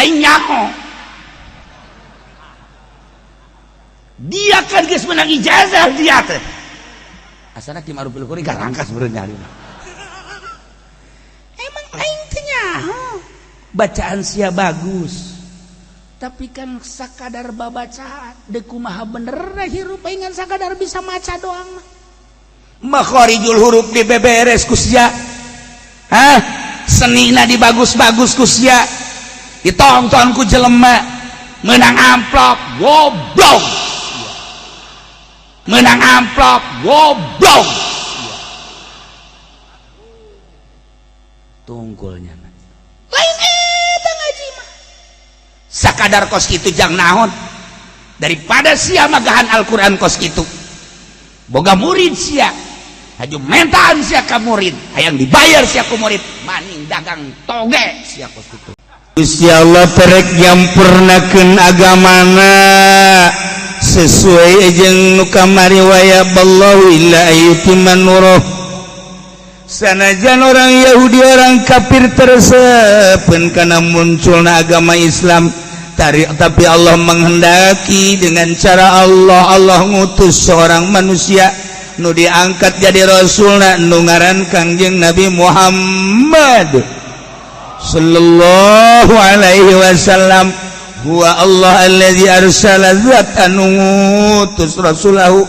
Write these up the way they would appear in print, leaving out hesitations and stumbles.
Aing nyaho dia kan geus menang ijazah dia teh. Asana Ki Ma'ruf Al-Khuri garangkas beureun nyari. Emang aing teh nyaho bacaan sia bagus, tapi kan sakadar babacaan deuk kumaha bener hirup aing ngan sakadar bisa maca doang mah. Makharijul huruf dibeberes ku sia. Hah? Senina dibagus-bagus ku sia. Ditonton ku jelema menang amplop goblok. Menang amplop goblok. Tungkulnya lain eta ngaji mah. Sakadar kos kitu jang naon daripada sia magahan Al-Qur'an kos kitu. Boga murid sia, haju mentaan sia ka murid, hayang dibayar sia ku murid, maning dagang toge sia kos kitu. Gusti Allah terek nyampurnakeun agamana sesuai jeung nu kamari wa yaballahu illa ayyutimma nuruh. Sanajan orang Yahudi, orang kafir tersepen karena munculna agama Islam tarik, tapi Allah menghendaki dengan cara Allah. Allah ngutus seorang manusia nu diangkat jadi rasulna nu ngaran Kangjeng Nabi Muhammad sallallahu alaihi wasallam. Huwa Allah allazi arsala, zat anu ngutus, rasulahu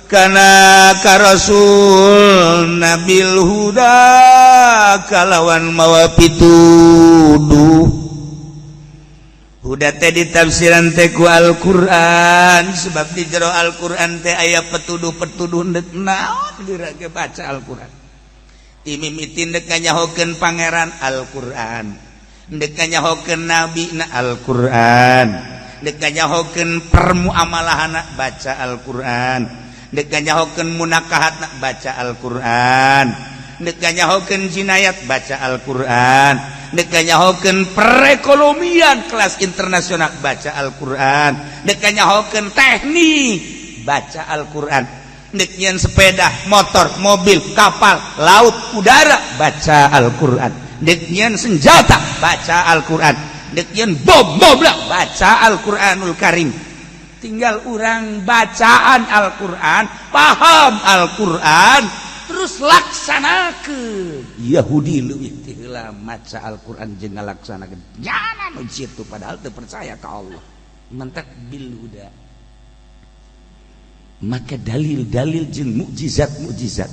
kana ka rasul, nabil huda kalawan mawa pituduh. Huda teh ditafsiran teh ku Al-Qur'an, sebab di jero Al-Qur'an teh aya petuduh-petuduh. Ndek naon geura ge baca Al-Qur'an, timimiti ndek nganyahokeun pangeran Al-Qur'an, ndek nganyahokeun nabi na Al-Qur'an, ndek nganyahokeun permuamalahana baca Al-Qur'an, ndek nganyahokeun munakahatna baca Al-Qur'an, ndek nganyahokeun jinayat baca Al-Qur'an, ndek nganyahokeun perekonomian kelas internasional baca Al-Qur'an, ndek nganyahokeun teknik baca Al-Qur'an, ndek nyieun sepeda motor, mobil, kapal laut, udara baca Al-Qur'an, ndek nyieun senjata baca Al-Qur'an, ndek nyieun bom bom lah baca Al-Qur'anul Karim. Tinggal orang bacaan Al-Qur'an, paham Al-Qur'an, terus laksanakeun. Yahudi leuwih ti heula maca Al-Qur'an jeung ngalaksanakeun jana nu kitu, padahal teu percaya ka Allah. Mentak bil huda. Maka dalil-dalil jeung mukjizat-mukjizat,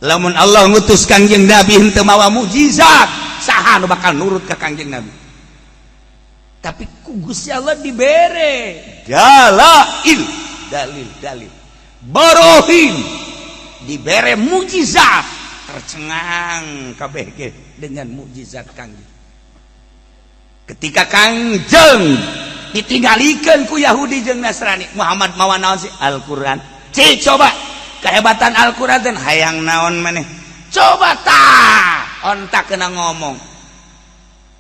lamun Allah ngutus Kangjeng Nabi henteu mawa mukjizat, saha nu bakal nurut ka Kangjeng Nabi? Tapi ku Gusti Allah dibere dalail, dalil-dalil, barohin, dibere mukjizat, tercengang kabeh ge dengan mukjizat Kangjeng. Ketika Kangjeng ditinggalikeun ku Yahudi jeung Nasrani, "Muhammad mawa naon sih?" "Al-Qur'an." "Cik, coba kehebatan Al-Qur'an teh hayang naon maneh? Coba tah onta kena ngomong."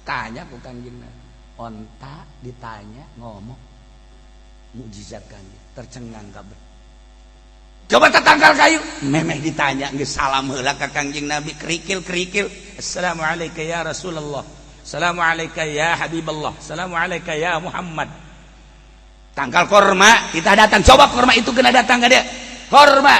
Tanya ku Kangjeng Nabi, onta ditanya ngomong. Mukjizat Kangjeng, tercengang kabeh. "Coba tatangkal kayu." Memeh ditanya geus salam heula ka Kangjeng Nabi, kerikil-kerikil, "Assalamualaikum ya Rasulullah, assalamualaikum ya Habiballah, assalamualaikum ya Muhammad." Tangkal korma kita datang, coba korma itu kena datang ke dia. Korma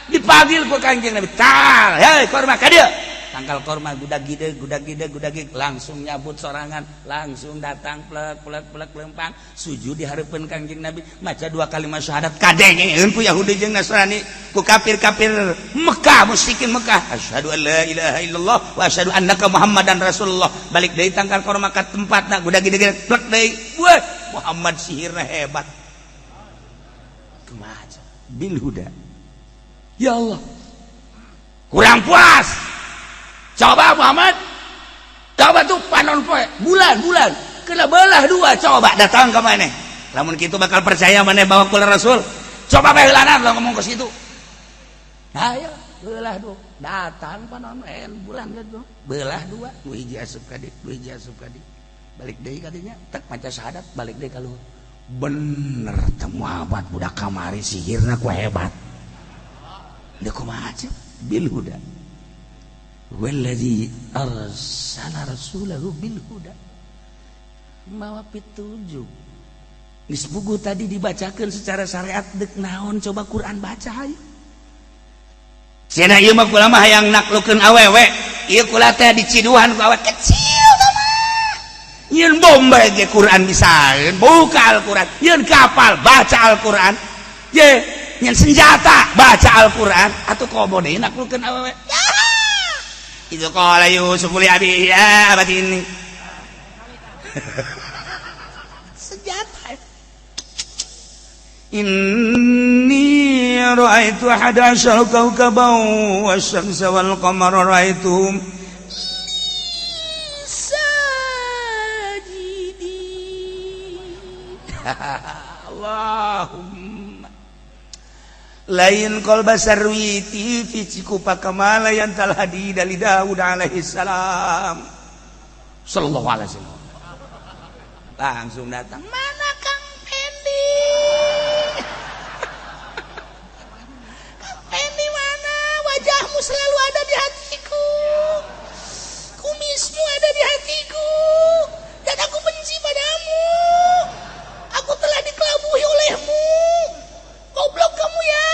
dipanggil ku Kangjeng Nabi, "Tal, hei korma, ka dia." Tangkal korma gudag gide gudag gide gudag gide, langsung nyabut sorangan, langsung datang, plek plek plek, lempang sujud di hareupeun Kangjeng Nabi, maca dua kalimat syahadat. Kadengeun ku Yahudi jeung Nasrani, ku kafir-kafir Mekah, musyrikin Mekah, "Asyhadu an la ilaha illallah wa asyhadu annaka Muhammadan Rasulullah." Balik deui tangkal korma ka tempatna, gudag gide plek deui. Wah, Muhammad sihirna hebat. Kumaha bil huda? Ya Allah, kurang puas. "Coba Muhammad, coba tuh panon poe, bulan bulan kena belah dua, coba datang ke mana. Lamun kitu bakal percaya mana bahwa kula rasul. Coba bae heulanan." Lo ngomong ke situ, ayo belah dua, datang panon bulan gitu belah dua, nu hiji asup ka dieu, nu hiji asup ka dieu. Balik deui ka dinya, tek maca syahadat, balik deui ka luhur. "Bener teh Muhammad budak kamari sihirna ku hebat." Deuk kumaha bil huda? Wallazi arsala rasulahu bil huda. Mawa pitujuk. Geus puguh tadi dibacakeun secara syariat dek naon coba Quran baca hayu. Cenah ieu mah kula mah hayang naklukeun awewe. Ieu kula teh diciduhan ku awewe kecil tah mah. Nyeun bom bae ge Quran bisa, buka Al-Quran. Nyeun kapal baca Al-Quran. Ye, nyeun senjata baca Al-Quran. Atuh komo deui naklukeun awewe. Itu qala Yusuf li abihi ya abati ini. Senjata. Inni ra'aitu ahada asyara kawkaban wasyamsa wal qamara ra'aituhum sajidin. Allahumma lain qalba sarwiti fi cikupa kamala yang talhadi dari Daud alaihi salam sallallahu alaihi wasallam. Langsung datang, mana Kang Pendi? Kang Pendi mana? Wajahmu selalu ada di hatiku, kumismu ada di hatiku, dan aku benci padamu. Aku telah dikelabuhi olehmu. Goblok kamu ya.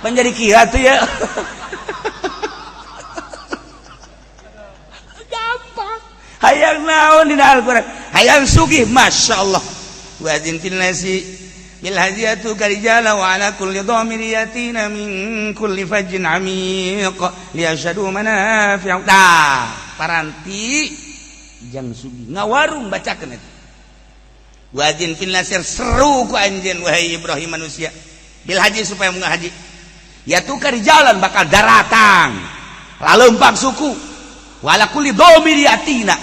Menjadi kira tuh ya. Gampang. Hayang naon dina Al-Qur'an? Hayang sugih, Masya Allah. Wa zintil nasi bil hajiyatu karijala wa ala kulli dhamir yatina min kulli fajjin amiq liyashhadu manafi'u. Tah, paranti jang sugih ngawarung bacakeun eta. Wajin fil nasir seru ku anjeun wahai Ibrahim manusia bil haji supaya munggah haji. Ya tukar jalan bakal daratang lalempang suku wala kulli dhamir yatina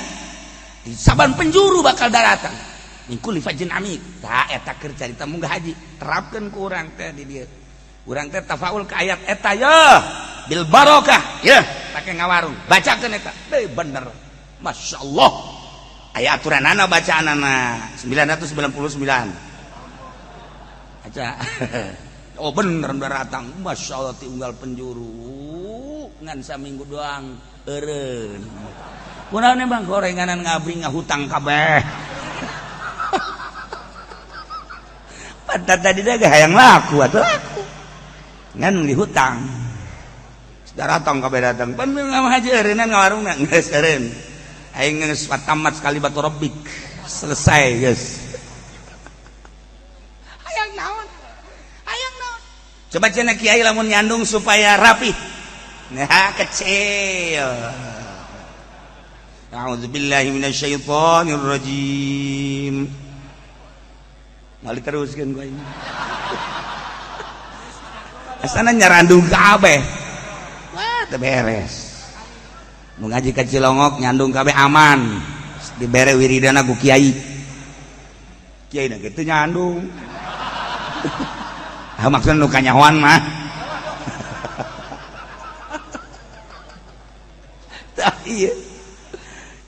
di saban penjuru bakal daratang min kulli fajjin amiq. Tah eta keur carita munggah haji terapkeun ku urang teh di dieu. Urang teh tafaul ka ayat eta ya bil barokah ya pake ngawarung bacakeun eta. Deui bener. Masyaallah. Aya aturanana bacaanana 999. Aja. Oh bener datang. Masya Allah ti unggal penjuru ngan saminggu doang eureun. Kunaon bang gorenganan ngabri ngahutang kabeh. Pantat tadi dah hayang laku atuh laku. Ngan dihutang. Datang kabeh datang. Pan haji eureunnan ngawarungna geus eureun. Aing geus tamat sekali batu robik. Selesai geus. Hayang naon? Hayang naon? Coba cenah kiai lamun nyandung supaya rapi. Nah, kecil. A'udzubillahi minasyaitonir rajim. Mal diteruskeun gua ini. Asana nyarandung kabeh. Wah, teu beres. Nu ngaji ka Cilongok nyandung kabeh aman. Dibere wiridana ku kiai. Kiai na kitu nyandung. Ah maksudna nu kanyahoan mah. Tah ieu.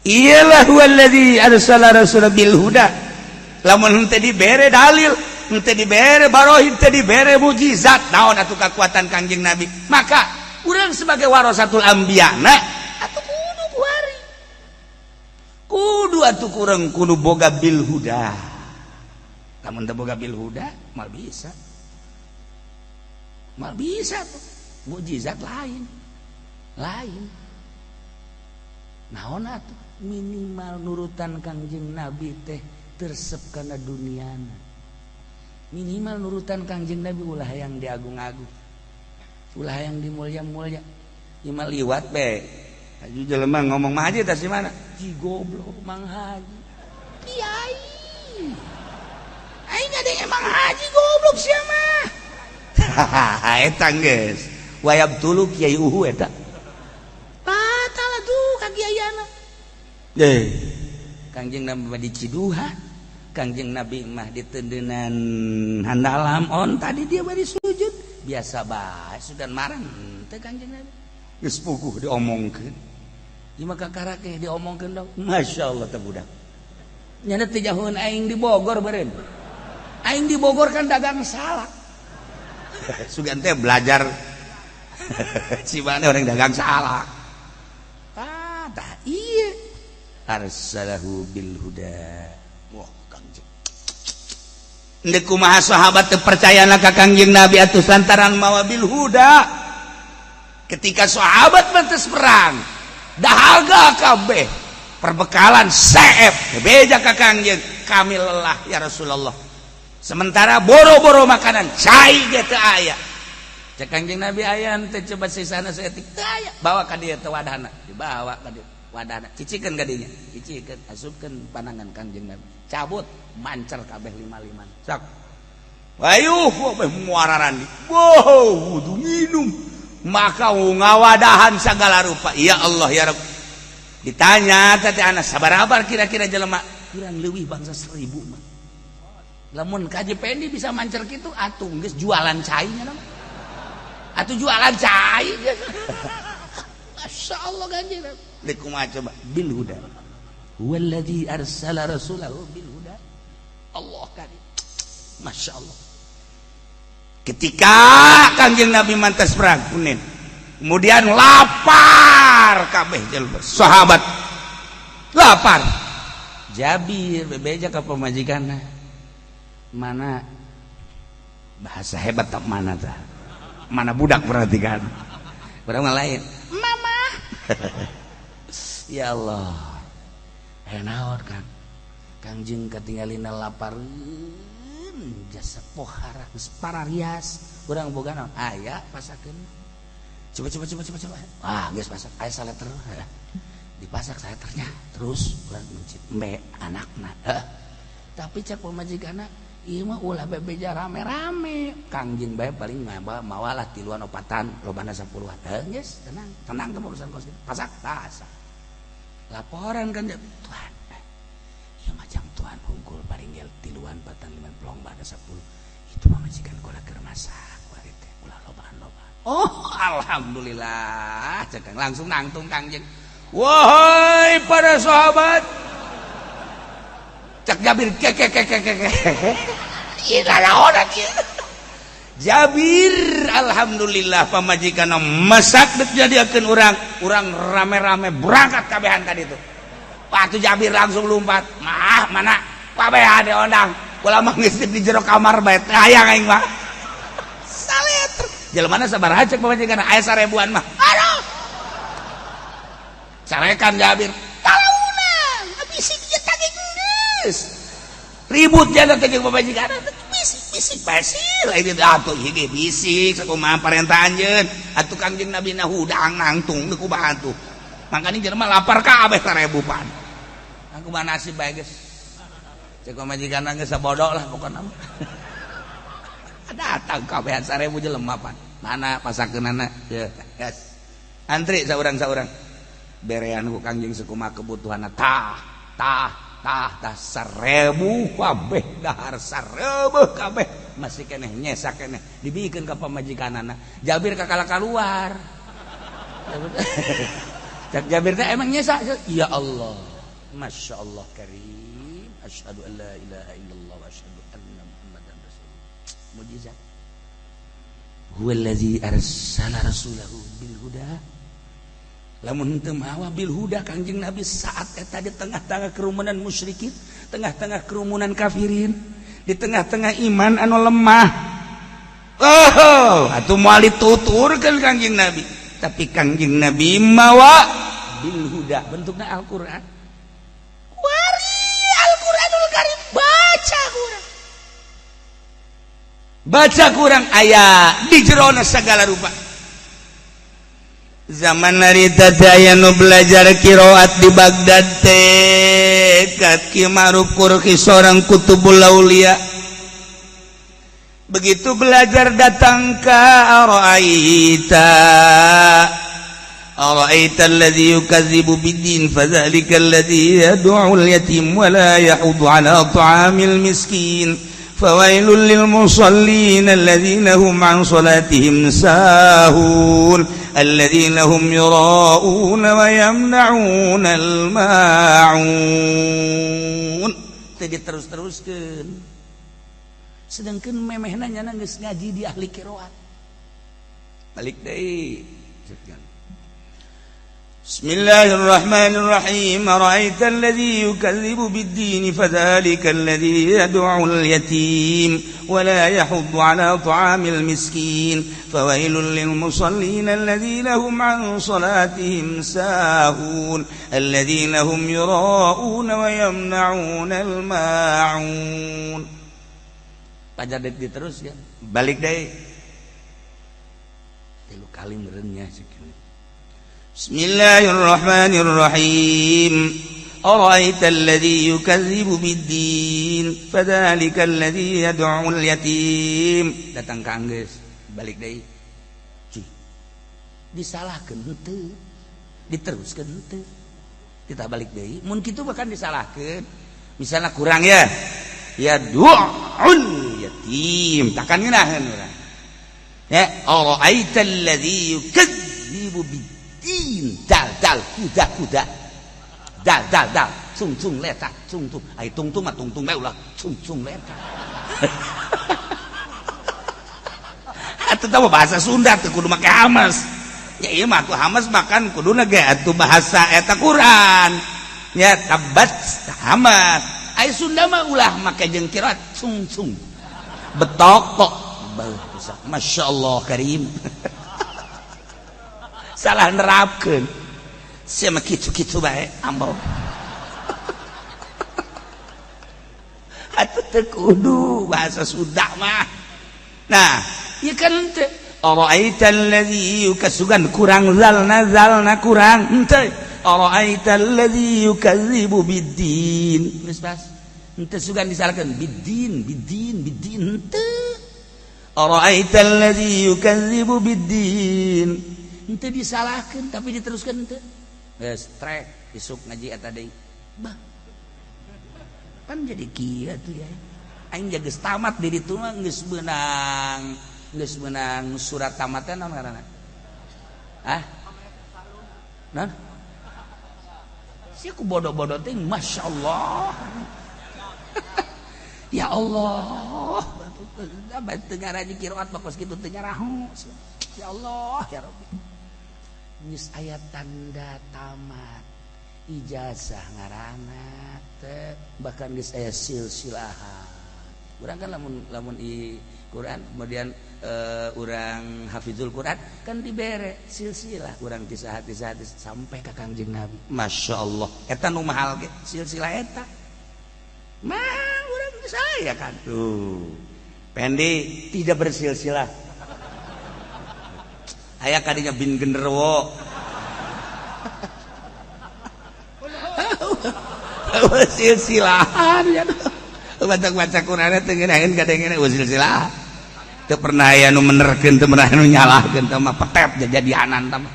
Iyalah huwallazi arsala rasulahu bil huda. Lamun henteu dibere dalil, henteu dibere barohin, henteu dibere mukjizat, naon atuh kakuatan Kangjeng Nabi? Maka urang sebagai warasatul anbiya na atuh kudu kuari. Kudu atuh kurang kudu boga bil huda. Lamun teu boga bil huda, mal bisa. Mal bisa tuh. Mukjizat lain. Lain. Naon atuh minimal nurutan Kangjeng Nabi teh tersep kana duniana. Minimal nurutan Kangjeng Nabi ulah yang diagung-agung. Ulah yang dimulya-mulya. Ieu mah liwat be. Haji jelema ngomong mah haji tah si mana? Ji goblok Mang Haji. Kiai. Aing ada Mang Haji goblok sia mah. Eta geus. Wayab tulu kiai uhu eta. Batal atuh ka kiaiana. Kangjeng Nabi mah di Ciduhan. Kangjeng Nabi mah di tendenan handalam on tadi dia bari sujud. Biasa bae sudah marah teh Kangjeng Nabi. Geus puguh diomongkeun. Ieu mah kakara ke diomongkeun dong. Masyaallah teh budak. Nyana teh jauheun aing di Bogor beureun. Aing di Bogor kan dagang salak. Sugan teh belajar si mana orang dagang salak. Ah, tah ieu. Arsalahu bil huda. Wah, Kangjeng. Ndek kumaha sahabat teu percaya na ka Kangjeng Nabi atuh lantaran mawa bil huda. Ketika sahabat mantes perang, dahaga kabeh, perbekalan seep, beja ka Kangjeng, kami lelah ya Rasulullah. Sementara boro-boro makanan, cai ge teu aya. Cek Kangjeng Nabi, aya teh, coba sisana saeutik. Teu aya. Bawa ka dieu teh wadahna, dibawa ka dieu wadahna, cicikeun ka dinya, cicikeun, asupkeun panangan Kangjeng Nabi. Cabut, mancer kabeh lima-lima. Sok. Ayuh, kabeh muararandi. Wow, wudu minum. Maka ngawadahan segala rupa. Ya Allah ya Rabb. Ditanya tadi anak, sabaraha kira-kira jelema? Kurang lebih bangsa 1000 mah. Lamun kaji Pendi bisa mancer gitu atuh geus jualan cainya nama. Atuh jualan cai. Masya Allah, Kanjeng Nabi. Dek kumaha coba? Bil huda. Huwallazi arsala rasulahu bil huda. Allah karim. Masya Allah. Ketika Kanjeng Nabi mantas perang Hunain, kemudian lapar kabeh jelema sahabat. Lapar. Jabir bebeja ka pamajikanna. Mana bahasa hebat tak mana tah? Mana budak berarti kan? Urang mah lain. Mama. Ya Allah. Eh, naon, Kang? Kangjeng katinggalina lapareun jasa pohara geus pararias. Urang boga naon? Aya, pasakeun. Coba, coba, coba, coba, coba. Ah, geus pasak. Aya saleter. Dipasak saleternya. Terus urang mencit embe anakna. Heh. Tapi cek pamajikanna, ieu mah ulah bebeja rame-rame. Kangjeng bae paling ngaba mawalah tiluan opatan, lobana 10-an. Heuh, geus tenang, tenang tuh urusan kos. Pasak, pasak. Laporan kan, Tuhan. Eh, ieu macam Tuhan hungkul paling gel tiluan patang lima plong pada 10. Itu mah majikan kula keur masak kuari teh ulah lobaan-lobaan. Oh, alhamdulillah. Cek langsung nangtung Kangjeng. Wahai para sahabat. Cek Jabir ke ke ke ke ke ke. Ieu naon ieu? Jabir, alhamdulillah pamajikan masak dek jadiakeun urang, urang rame-rame berangkat kabehan tadi tuh. Waktu Jabir langsung lompat, mah mana kabehan diondang. Kula mah geus di jero kamar bae teh hayang aing mah. Saleter. Jelema sabaraha cek pamajikan, aya 1000-an mah. Aduh. Carekan Jabir. Talaunan, bisik ieu tadi geus. Ribut jana teh jeung pamajikan. Bisik bisik basi lain atuh ieu bisik sakumaha parentah anjeun. Atuh Kangjeng Nabi na hudang nangtung deuk kumaha atuh. Makanya jelema lapar kabeh 1000 pan. Aku mah nasib bae geus. Cek pamajikan geus sabodo lah pokona mah. Datang kabehan 1000 jelema pan. Mana pasakeunana? Ye, yes. Antri saurang-saurang. Berean ku Kangjeng sakumaha kebutuhanna, tah tah tah tah, 1000 kabeh dahar, 1000 kabeh, masih keneh nyesa keneh, dibikeun ka pamajikanana. Jabir kakala keluar. Cek Jabir teh, emang nyesa? Ya Allah, Masya Allah karim, asyhadu an la ilaha illallah wa asyhadu anna muhammadan rasulullah. Mujizat. Huwallazi arsala rasulahu bil huda. Lamun teu mawa bil huda Kangjeng Nabi saat eta di tengah-tengah kerumunan musyrikin, tengah-tengah kerumunan kafirin, di tengah-tengah iman anu lemah, oh, atuh moal dituturkeun Kangjeng Nabi. Tapi Kangjeng Nabi mawa bil huda, bentukna Al-Qur'an. Kuari Al-Qur'anul Karim, baca kurang, baca kurang, aya di jerona segala rupa. Zaman harita teh aya nu belajar qiraat di Baghdad teh ka Ki Ma'ruf Karkhi, seorang kutubul aulia. Begitu belajar datang ka ara'aita ara'aita alladhi yukadzibu biddin fadzalika alladhi yad'u al-yatim wa la yahuddu ala ta'amil miskin fawailul lil musallin alladzina hum an salatihim sahun alladzina hum yura'una wa yamna'una al-ma'un. Tadi terus-teruskeun, sedangkan memehna nyana geus ngaji di ahli qiraat. Balik deui. Bismillahirrahmanirrahim. Ara'aita alladhi yukadzibu bid-din fadzalika alladhi yad'u al-yatim wa la yahuddu 'ala ta'amil miskin fawailul lil musallin alladhina hum 'an salatihim sahun alladhina hum yura'un wa yamna'un al-ma'un. Pajar deui terus ya. Balik deui. Tilu kali meureunnya sakieu. Bismillahirrahmanirrahim. Ara'aita alladhi yukadzibu bid-din fadzalika alladhi yad'u al-yatim. Datang ka anggeus, balik deui. Cih. Disalahkeun henteu. Diteruskeun henteu. Kita balik deui. Mun kitu bahkan disalahkeun. Misalnya kurang ya. Ya du'ul yatim. Takkan ngeunaheun urang. Ya, ara'aita alladhi yukadzibu bid-din. Dal dal kuda kuda dal dal dal cung cung letak cung cung ai tung tung mah tung tung bae ulah cung cung letak. Atuh tah bahasa Sunda teu kudu make hamas ya, ieu mah atuh hamas makan kuduna ge atuh bahasa eta Quran ya tabat hamas. Ai Sunda mah ulah make jeung kirat cung cung betok kok Masya Allah karim. Salah nerapkeun sia mah kitu-kitu bae ambo. Atuh teu kudu bahasa Sunda mah. Nah, ieu kan teu ara'aita allazi yukasugan kurang zalna zalna kurang henteu. Ara'aita allazi yukadzibu biddin. Geus pas. Henteu sugan disalahkeun biddin biddin biddin henteu. Ara'aita allazi yukadzibu biddin. Henteu disalahkeun tapi diteruskeun henteu. Geus trek isuk ngaji eta deui. Bah. Pan jadi kieu atuh ya. Aing geus tamat di ditu mah geus meunang surat tamatna naon ngaranna? Ah? Naon? Sia ku bodoh-bodoh teh masyaallah. Ya Allah. Teu ngaraji qiraat mah kos kitu teu nyaraho. Ya Allah ya Rabbi. Geus aya tanda tamat ijazah ngaranna teh bahkan geus aya silsilahan. Urang kan lamun lamun i Quran kemudian urang hafizul Quran kan dibere silsilah urang ti saha ti saha sampai ka Kangjeng Nabi. Masya Allah eta nu mahal ge silsilah eta. Mah urang geus aya kan tuh. Pendi tidak bersilsilah. Aya kadinya bin genderuwo. Silsilahan ya. Baca-baca Qur'an teh ngeunaheun kadengena silsilah. Teu pernah aya nu menerkeun, teu pernah anu nyalahkeun, teu mah petet jadianan tah mah.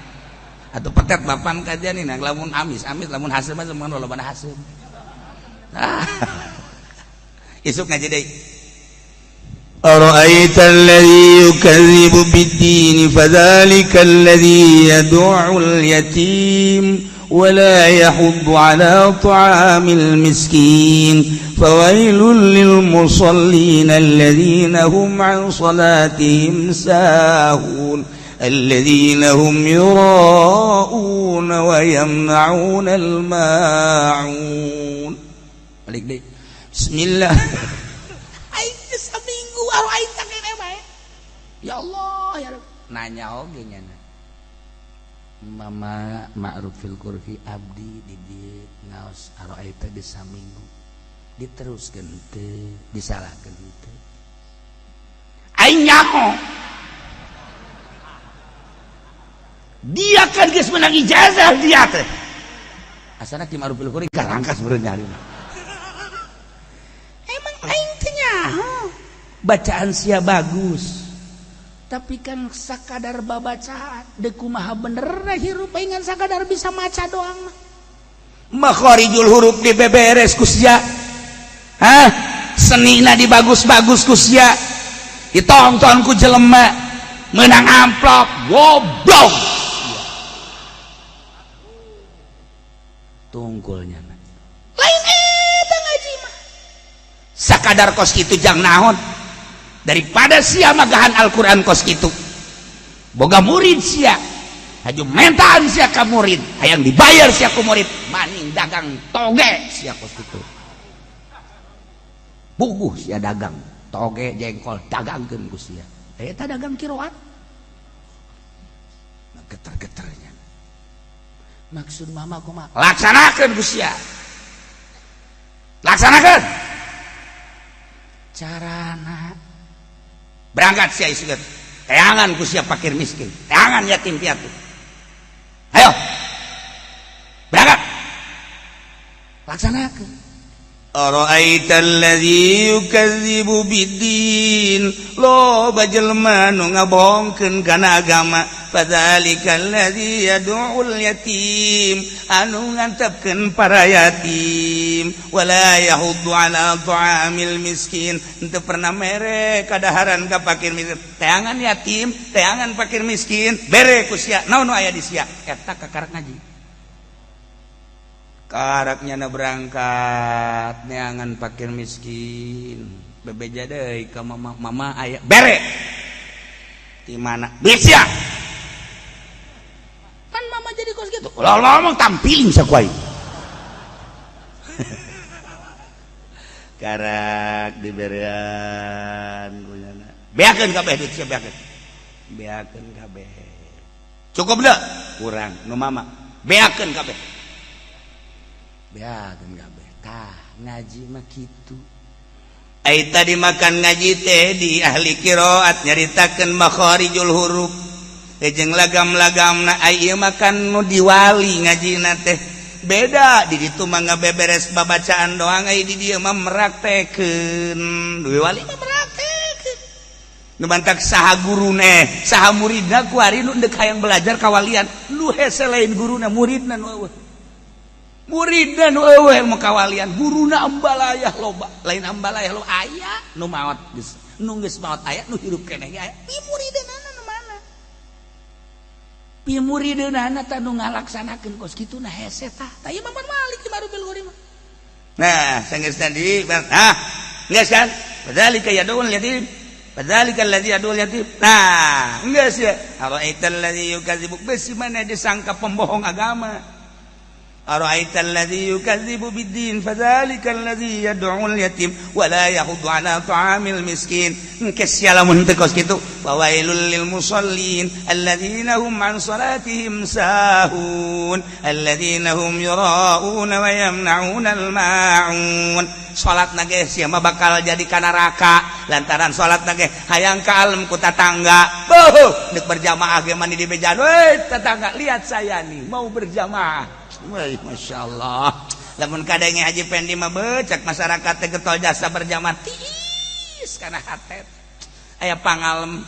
Atuh petet bapan kajian ini lamun amis, amis lamun hasil mah mun lolobana hasil. Ah. Isuk ngaji deui. أرأيت الذي يكذب بالدين فذلك الذي يدع اليتيم ولا يحض على طعام المسكين فويل للمصلين الذين هم عن صلاتهم ساهون الذين هم يراءون ويمنعون الماعون. Balik deh. Bismillah. Ya Allah ya Rabb. Nanya oge nya Mama Ma'ruf fil Qurfi abdi di dieu ngaos araita di saminggu diteruskeun teu disalahkeun teu aing nyaho dia kan geus menang ijazah dia teh asana ki Ma'ruf fil Qurfi karangkas meureun nyari emang aing teh nyaho bacaan sia bagus tapi kan sakadar babacaan deuk kumaha bener hirup aing sakadar bisa maca doang mah makharijul huruf dibeberes ku sia, hah senina dibagus-bagus ku sia, ditonton ku jelema menang amplop goblok tungkulnya lain eta ngaji mah sakadar kos kitu jang naon daripada sia magahan Al-Qur'an kos kitu boga murid sia Haju mentaan sia ka murid, hayang dibayar sia ku murid, maning dagang toge sia kos kitu. Buguh sia dagang toge jengkol dagangkeun ku sia. Eta dagang kiroat. Geter-geternya. Maksud mama kumaha? Laksanakeun ku sia. Laksanakeun. Carana berangkat sia isukeun. Teangan ku sia fakir miskin, teangan yatim piatu. Ayo. Berangkat. Laksanakeun. Ara'aita alladzi yukadzibu biddin, loba jelema nu ngabohongkeun kana agama. Fadzalikal ladzi yad'ul yatim, anu ngantepkeun para yatim. Wala yahuddu ala ta'amil miskin, henteu pernah mere kadaharan ka fakir miskin. Teangan yatim, teangan fakir miskin, bere ku sia. Naon nu aya di sia? Eta kakarak ngaji. Karaknya na berangkat neangan fakir miskin, bebeja deui ka mama, mama aya bere di mana bisa kan mama jadi kos gitu. Ulah ngomong tampiling sakuai. Karak diberean kunyana. Beakeun kabeh duit sia, beakeun, beakeun kabeh. Cukup dah kurang nu mama, beakeun kabeh, beakeun kabeh. Tah, ngaji mah kitu. Ai tadi makan ngaji teh di ahli qiraat nyaritakeun makharijul huruf jeung lagam-lagamna. Ai ieu makan nu diwali ngajina teh beda. Di ditu mah ngabeberes babacaan doang, ai di dieu mah meraktekeun. Duwe wali mah meraktekeun. Nu mantak saha gurune, saha muridna kuari nu deuk hayang belajar kawalian, nu hese lain guruna, muridna nu eueuh. Muridna nu eueuh mau kawalian, guruna ambalayah loba. Lain ambalayah loba, aya nu maot geus, nu geus maot aya, nu hirup keneh ge aya. Pi murideunana nu mana? Pi murideunana tah nu ngalaksanakeun kos kitu na hese tah. Tah, ieu mah Malik di Marubil Qori mah. Nah, sanggeus tadi, nah, geus kan? Fadzalika yad'ul yatim. Fadzalika alladzi yad'ul yatim. Nah, geus ya. Ara'aital ladzi yukadzibu, besi mana disangka pembohong agama. Ara'aita alladzi yukadzibu biddin, fadzalika alladzi yad'ul yatim wa la yahuddu ala ta'amil miskin. Engke sia lamun teu kos kitu, fawailul lil musallin alladzina hum an salatihim sahun, alladzina hum yura'una wa yamna'una al-ma'un. Salat na ge sia mah bakal jadi ka neraka lantaran salat na ge hayang ka alem ku tatangga. Beuh, deuk berjamaah ge mani di bejaan, "Woi tetangga, lihat saya nih mau berjamaah." Wih, Masya Allah. Lamun kadenge Haji Pendi mah becak masyarakat teh getol jasa berjamaah tiis kana hate. Aya pangalem.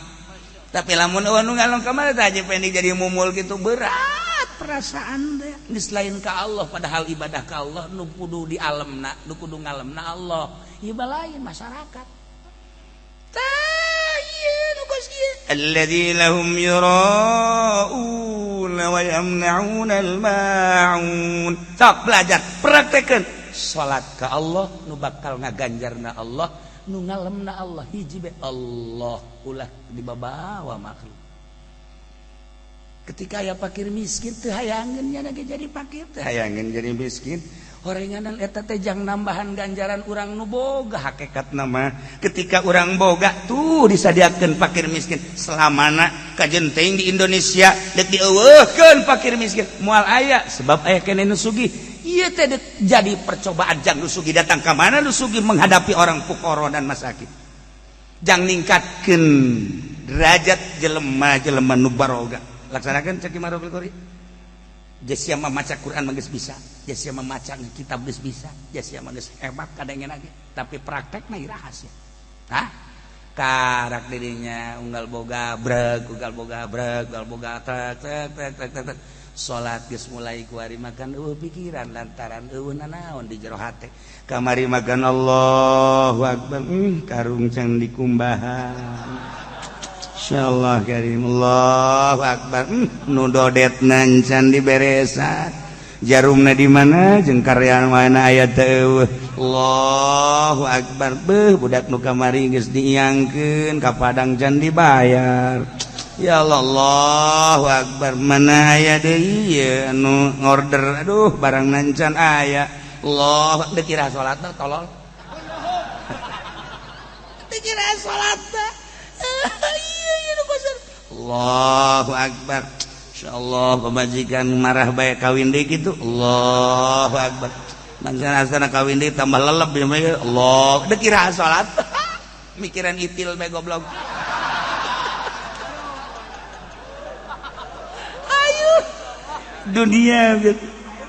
Tapi lamun eueuh nu ngalem ka mana teh Haji Pendi jadi mumul gitu, berat perasaan teh. Geus lain ka Allah, padahal ibadah ka Allah nu kudu di alemna, nu kudu ngalemna Allah. Ieu lain masyarakat. Tah, ieu nu kos kieu. Alladzina hum yura'una wa yamna'una al-ma'un. Sok belajar, praktekeun. Salat ka Allah nu bakal ngaganjarna Allah, nu ngalemna Allah, hiji be Allah, ulah dibabawa makhluk. Ketika aya fakir miskin teu hayangeun nya ge jadi fakir, teu hayangeun jadi miskin. Horenganan eta teh jang nambahan ganjaran urang nu boga. Hakikat nama ketika urang boga tuh disadiakeun fakir miskin. Selamana kajenteng di Indonesia dek dieuweuhkeun fakir miskin moal aya, sebab aya keneh nu sugih. Ieu teh jadi percobaan jang nu sugih datang ka mana, nu sugih menghadapi orang fukara dan masakin, jang ningkatkeun derajat jelema-jelema nu baroga. Laksanakeun cek Marofil Qori. Sia maca Quran mah geus bisa, sia maca kitab geus bisa, sia mah geus hebat kadangena ge, tapi praktekna iraha sia? Hah, karak dirinya unggal boga breg, unggal boga breg, unggal boga trek trek trek trek trek. Salat geus mulai kuari makan eueuh pikiran lantaran eueuh nanaon di jero hate. Kamari makan Allahu akbar, karung can dikumbahan. Insyaallah karim, Allahu akbar, nu dodetna can diberesan, jarumna di mana jeung karyan mana aya teu. Allahu akbar, beuh, budak nu kamari geus diiangkeun ka Padang can dibayar. Ya Allah, Allahu Akbar, mana aya deui ieu anu ngorder, aduh barang nancan aya. Allah, teu kira salatna tolol. Teu kira salatna. Iya iya nu pasar. Allahu Akbar. Insyaallah pemajikan marah bae kawin deui kitu. Allahu Akbar. Mancan asana kawin deui tambah lelep ya. Allah, teu kira salat. Mikiran itil bae goblok. Ayo dunia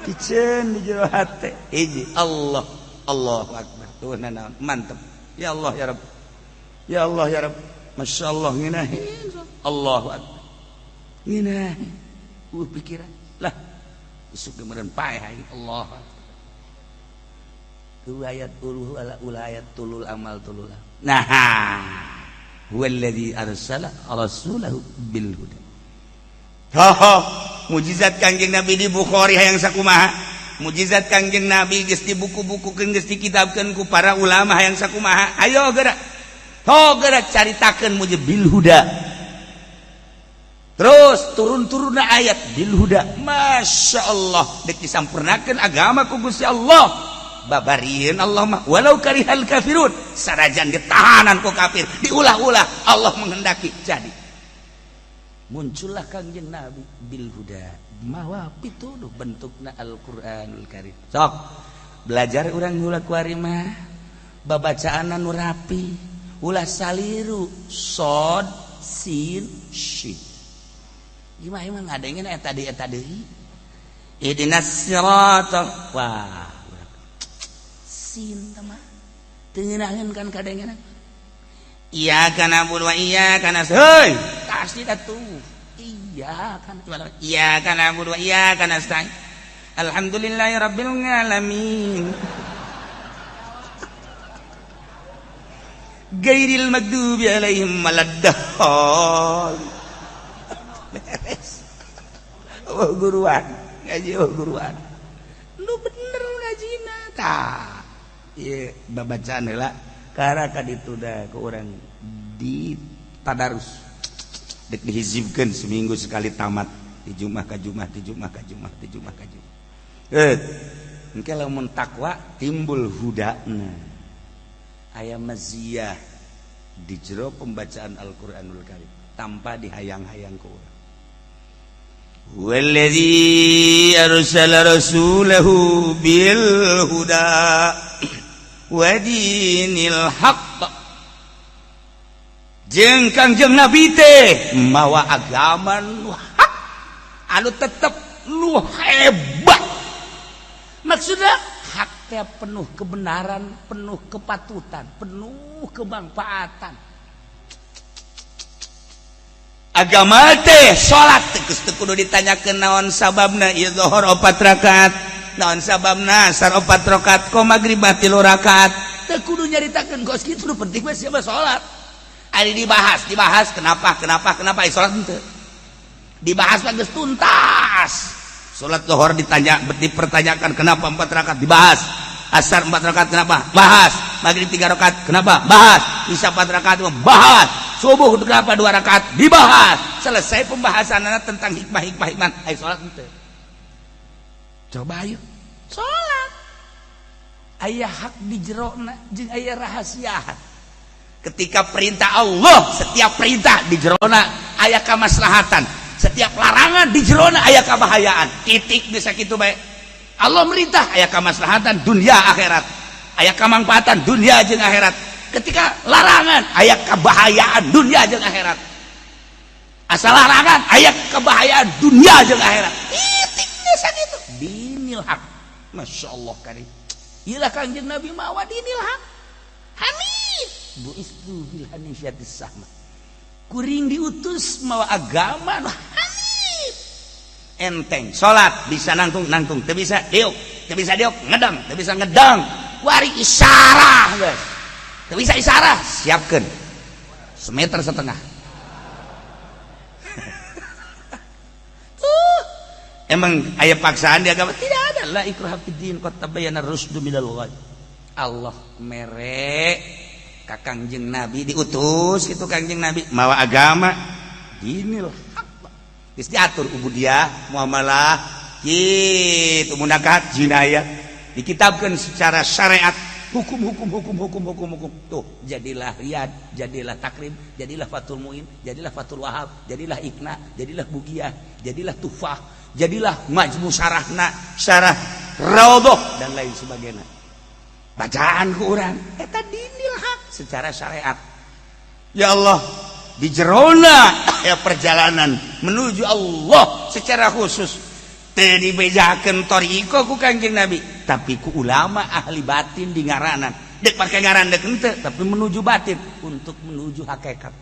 piceun di jero hate. Hiji Allah, Allahu Akbar. Tuh naon mantep. Ya Allah ya Rabb. Ya Allah ya Rabb. Masyaallah ngeunah. Allahu Akbar. Ngeunah. Pikiran lah. Isuk meureun paeh aing. Allah. Tuh ayat uluh ala ulayat tulul amal tulul. Nah, huwallazi arsala rasulahu bil huda. Ho, mujizat Kangjeng Nabi di Bukhari hayang sakumaha. Mujizat Kangjeng Nabi geus dibuku-bukukeun, geus dikitabkeun ku para ulama hayang sakumaha. Ayo gerak. Ho gerak caritakeun mujizat bil huda. Terus turun-turunna ayat bil huda. Masya Allah, dek disampurnakeun agama ku Gusti Allah. Babarieun Allah mah walau karihal kafirun, sarajan ditahanan ku kafir, diulah-ulah Allah menghendaki jadi. Muncullah Kangjeng Nabi bil huda, mawa pituduh bentukna Al-Qur'anul Karim. Sok belajar urang heula kuari mah, babacaanna nu rapi, ulah saliru sod sin shin. Gimana emang ngadengin eta deui eta deui. Ihdinas siratal, wah sin mah teu ngeunaheun kan kadengenan. Iyyaka na'budu wa iyyaka nasta'in. Heuy, pasti atuh. Iyyaka iyyaka na'budu wa iyyaka nasta'in. Alhamdulillahi rabbil alamin. Gairil maghdubi alaihim waladdallin. Beres. Oh guruan, ngaji oh guruan. Nu bener ngajina tah. Ieu babacaan heula karaka dituda ke urang di tadarus. Dek dihizibkeun seminggu sekali tamat di Jumat ka Jumat, di Jumat ka Jumat, di Jumat ka Jumat. Engke lamun takwa timbul hudana. Aya maziyah di jero pembacaan Al-Qur'anul Karim tanpa dihayang-hayang ku urang. Huwallazi arsala rasulahu bil huda wa dinil haqq. Jeung Kangjeng Nabi teh mawa agama nu hak anu tetep nu hebat. Maksudna hak teh penuh kebenaran, penuh kepatutan, penuh kemanfaatan. Agama teh salat teh geus teu kudu ditanyakeun naon sababna ieu zuhur 4 rakaat, naon sababna asar 4 rakaat, ko magrib 3 rakaat. Teu kudu nyaritakeun kos kitu, nu penting mah siapa salat. Ari dibahas, dibahas kenapa, kenapa, kenapa ai salat henteu. Dibahas mah geus tuntas. Salat zuhur ditanya, dipertanyakan kenapa 4 rakaat, dibahas. Asar 4 rakaat kenapa? Bahas. Maghrib 3 rakaat kenapa? Bahas. Isya 4 rakaat bahas. Subuh kenapa 2 rakaat? Dibahas. Selesai pembahasannya tentang hikmah-hikmah iman. Ayo salat henteu. Coba ayo. Salat. Aya hak di jerona jeung aya rahasia. Ketika perintah Allah, setiap perintah di jerona aya kamaslahatan. Setiap larangan di jerona aya kabahayaan. Titik bisa kitu bae. Allah merintah aya kamaslahatan dunia akhirat, aya kamangfaatan dunia jeung akhirat. Ketika larangan aya kebahayaan dunia jeung akhirat. Asal larangan aya kebahayaan dunia jeung akhirat. Titik bisa kitu. Dinil haq. Masya Allah karim. Iyalah Kangjeng Nabi mawa dinil haq. Hanif buistu bil hanifiyatis sahma. Kuring diutus mawa agama nu hanif. Enteng salat bisa nangtung nangtung, teu bisa diuk, teu bisa diuk ngedang, teu bisa ngedang, wari isyarah geus. Teu bisa isyarah, siapkeun 1,5 meter. Emang aya paksaan di agama? Tidak ada. La ikraha fid din qad tabayyana rusdu minal ghayy. Allah mere ka Kangjeng Nabi diutus kitu Kangjeng Nabi mawa agama Dinil haq geus diatur, ubudiyah, muamalah kitu, munakahat, jinayah, dikitabkan secara syariat, hukum, hukum, hukum, hukum, hukum, hukum. Tuh, jadilah Riyad, jadilah Takrib, jadilah Fathul Muin, jadilah Fathul Wahab, jadilah Iqna, jadilah Bugiyah, jadilah Tufah, jadilah majmu syarahna, syarah Raudhah, dan lain sebagainya. Bacaan ku urang eta dinil hak secara syariat. Ya Allah, di jerona ya perjalanan menuju Allah secara khusus teu dibejakeun thoriqoh ku Kanjeng Nabi, tapi ku ulama ahli batin di ngaranan, dek pake ngaran dek henteu, tapi menuju batin untuk menuju hakikat.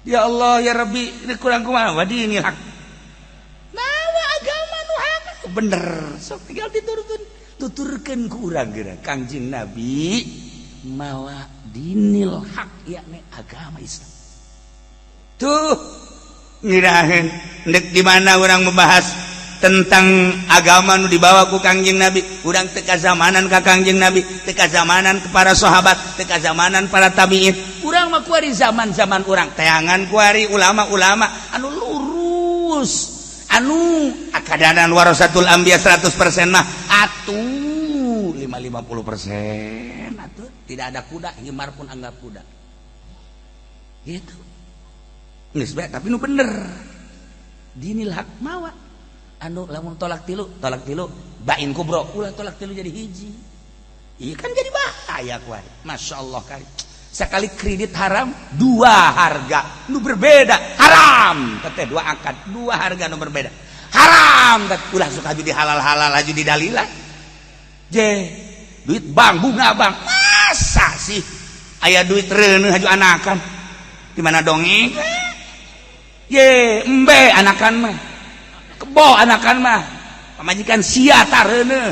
Ya Allah, ya Rabbi, ini kurang kumaha dinil hak mawa agama nu hak bener. Sok tinggal diturutun, tuturkeun ku urang geura Kangjeng Nabi mawa dinil hak, yakni agama Islam. Tuh ngiraheun dek di mana orang membahas tentang agama nu dibawa ku Kangjeng Nabi. Urang teu kazamanan ka Kangjeng Nabi, teu kazamanan ke para sahabat, teu kazamanan para tabiin. Urang mah kuari zaman-zaman urang teangan kuari ulama-ulama anu lurus, anu akadanan warasatul anbiya 100% mah atuh 5 50% atuh. Tidak ada kuda, himar pun anggap kuda gitu. Geus bae, tapi nu bener dinil hak mawa anu lamun talak tilu, talak tilu bain kubro, ulah talak tilu jadi hiji. Iya kan, jadi bahaya kuari. Masya Allah, kali sekali kredit haram, dua harga nu berbeda haram teteh. Dua akad, dua harga nu berbeda haram teh. Ulah suka jadi halal halal aja di dalilan je. Duit bank, bunga bank, masa sih aya duit reuneuh haju anakan di mana dongeng ye? Embe anakan mah, kebo anakan mah, pamajikan sia tareuneuh.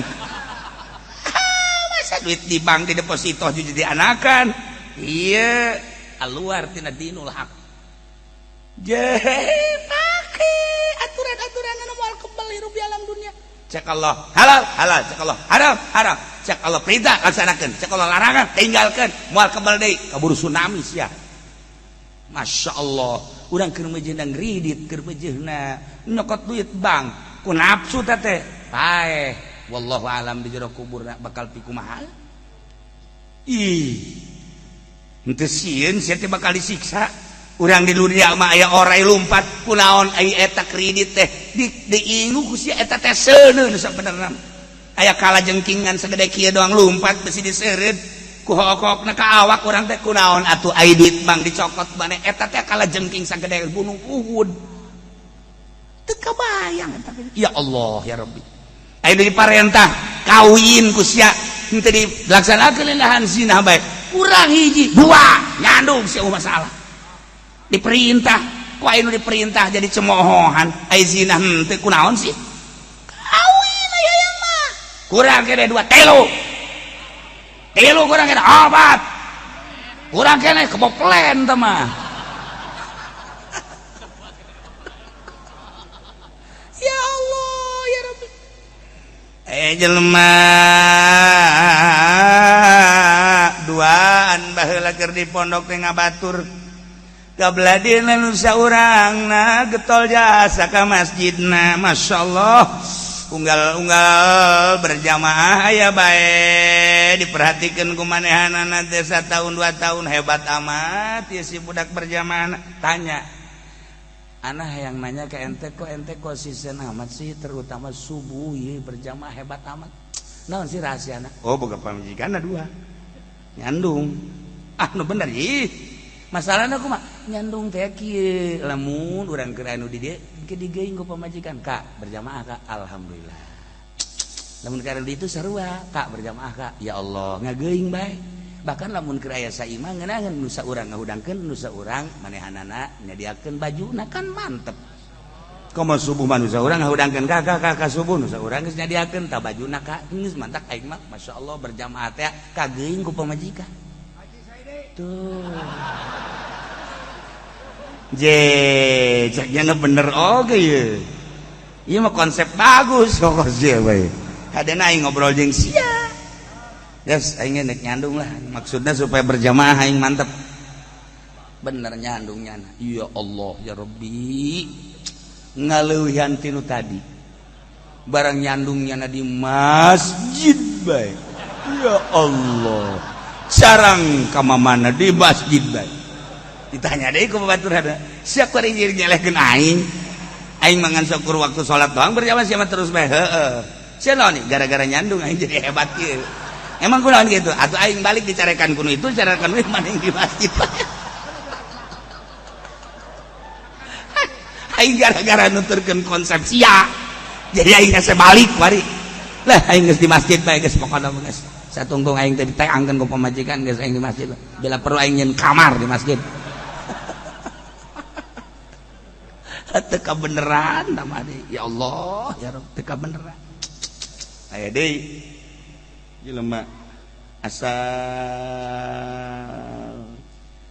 Masa duit di bank, di deposito jadi anakan? Iya, keluar tina dinul hak. Je pake aturan-aturan anu moal kebal hirup di alam dunia. Cek Allah halal, halal. Cek Allah haram, haram. Cek Allah perintah, laksanakan. Cek Allah larangan, tinggalkan. Moal kebal deui, kaburu tsunami sia. Masya Allah, urang keur mejeuna kredit, keur mejeuna nyokot duit bank ku nafsu teh paeh. Wallahu alam di jero kubur bakal pikumaha. Ih, henteu sieun sia teh bakal disiksa. Urang di dunia mah aya orai lumpat kunaon? Ai eta kredit teh di diingu ku sia eta teh seuneun. Sabenerna aya kala jengkingan segede kieu doang lumpat besi diseureud ku hokokna ka awak urang teh. Kunaon atuh ai duit bank dicokot maneh? Eta teh kala jengking sagede gunung Uhud, teu kabayang eta. Ya Allah, ya Rabbi, aya diparentah kawin ku sia henteu dilaksanakeun, lahan zina bae. Kurang hiji dua nyandung sia, masalah diperintah ku aya nu diperintah jadi cemoohan, ai zina henteu. Kunaon sih kawin aya yang mah? Kurang kene dua, telu, tilu, kurang kene opat, kurang kene keboplen teh mah. Ya Allah, ya Rabbi. Eh, jelema duaan baheula keur di pondok teh ngabatur gabladina nu saurangna getol jasa ka masjidna. Masya Allah, unggal-unggal berjamaah aya bae diperhatikan ku manehanana teh. Tahun 2 tahun hebat amat ya si budak berjamaah. Tanya anak yang nanya ke ente, "Kok ente konsisten amat sih, terutama subuh ya berjamaah hebat amat, naon sih rahasia?" "Oh, boga pamajikan dua, nyandung." Ah, nu bener ih. Masalahnya aku mah nyandung teh kieu, lamun urang keur anu di dieu ke digeing ku pamajikan, "Kak, berjamaah, Kak." Alhamdulillah. Lamun keur di itu sarua, "Kak, berjamaah, Kak." Ya Allah, ngageuing bae. Bahkan lamun keur aya saimah ngeunaheun, nu saurang ngahudangkeun, nu saurang manehanana nyadiakeun bajuna, kan mantep. Komo subuh mah nu saurang ngahudangkeun, "Kak, Kak, Kak, subuh." Nu saurang geus nyadiakeun tah bajuna, "Kak." Geus mantak aing mah masyaallah berjamaah teh kageuing ku pamajikan tuh. Je ceknya bener oke ye. Ieu mah konsep bagus kok sia bae. Hadena aing ngobrol jeung sia. Yes, aing nek nyandung lah. Maksudnya supaya berjamaah aing mantep. Bener nyandungnya. Ya Allah ya Rabbi, ngaleuwihan tinu tadi. Barang nyandungnya di masjid bae. Ya Allah, carang ka mana di masjid bae. Ditanya deui ku batur ada. Sia kuari nyelehkeun aing. Aing mangan syukur waktu salat doang berjamaah sia terus bae. Heeh. Sia naon gara-gara nyandung aing jadi hebat kieu. Emang kunaon gitu? Atuh aing balik dicarekan kuno itu, carekan we maneh di masjid bae. Aing gara-gara nuturkeun konsep sia. Jadi aing geus balik bari. Lah aing geus di masjid bae geus pokona geus. Satungtung aing teh diteangkeun ku pamajikan geus aing di masjid. Bila perlu aing nyeun kamar di masjid. Teu kabeneran tah deui. Ya Allah, ya Rabb, teu kabeneran. Aya deui jelema asal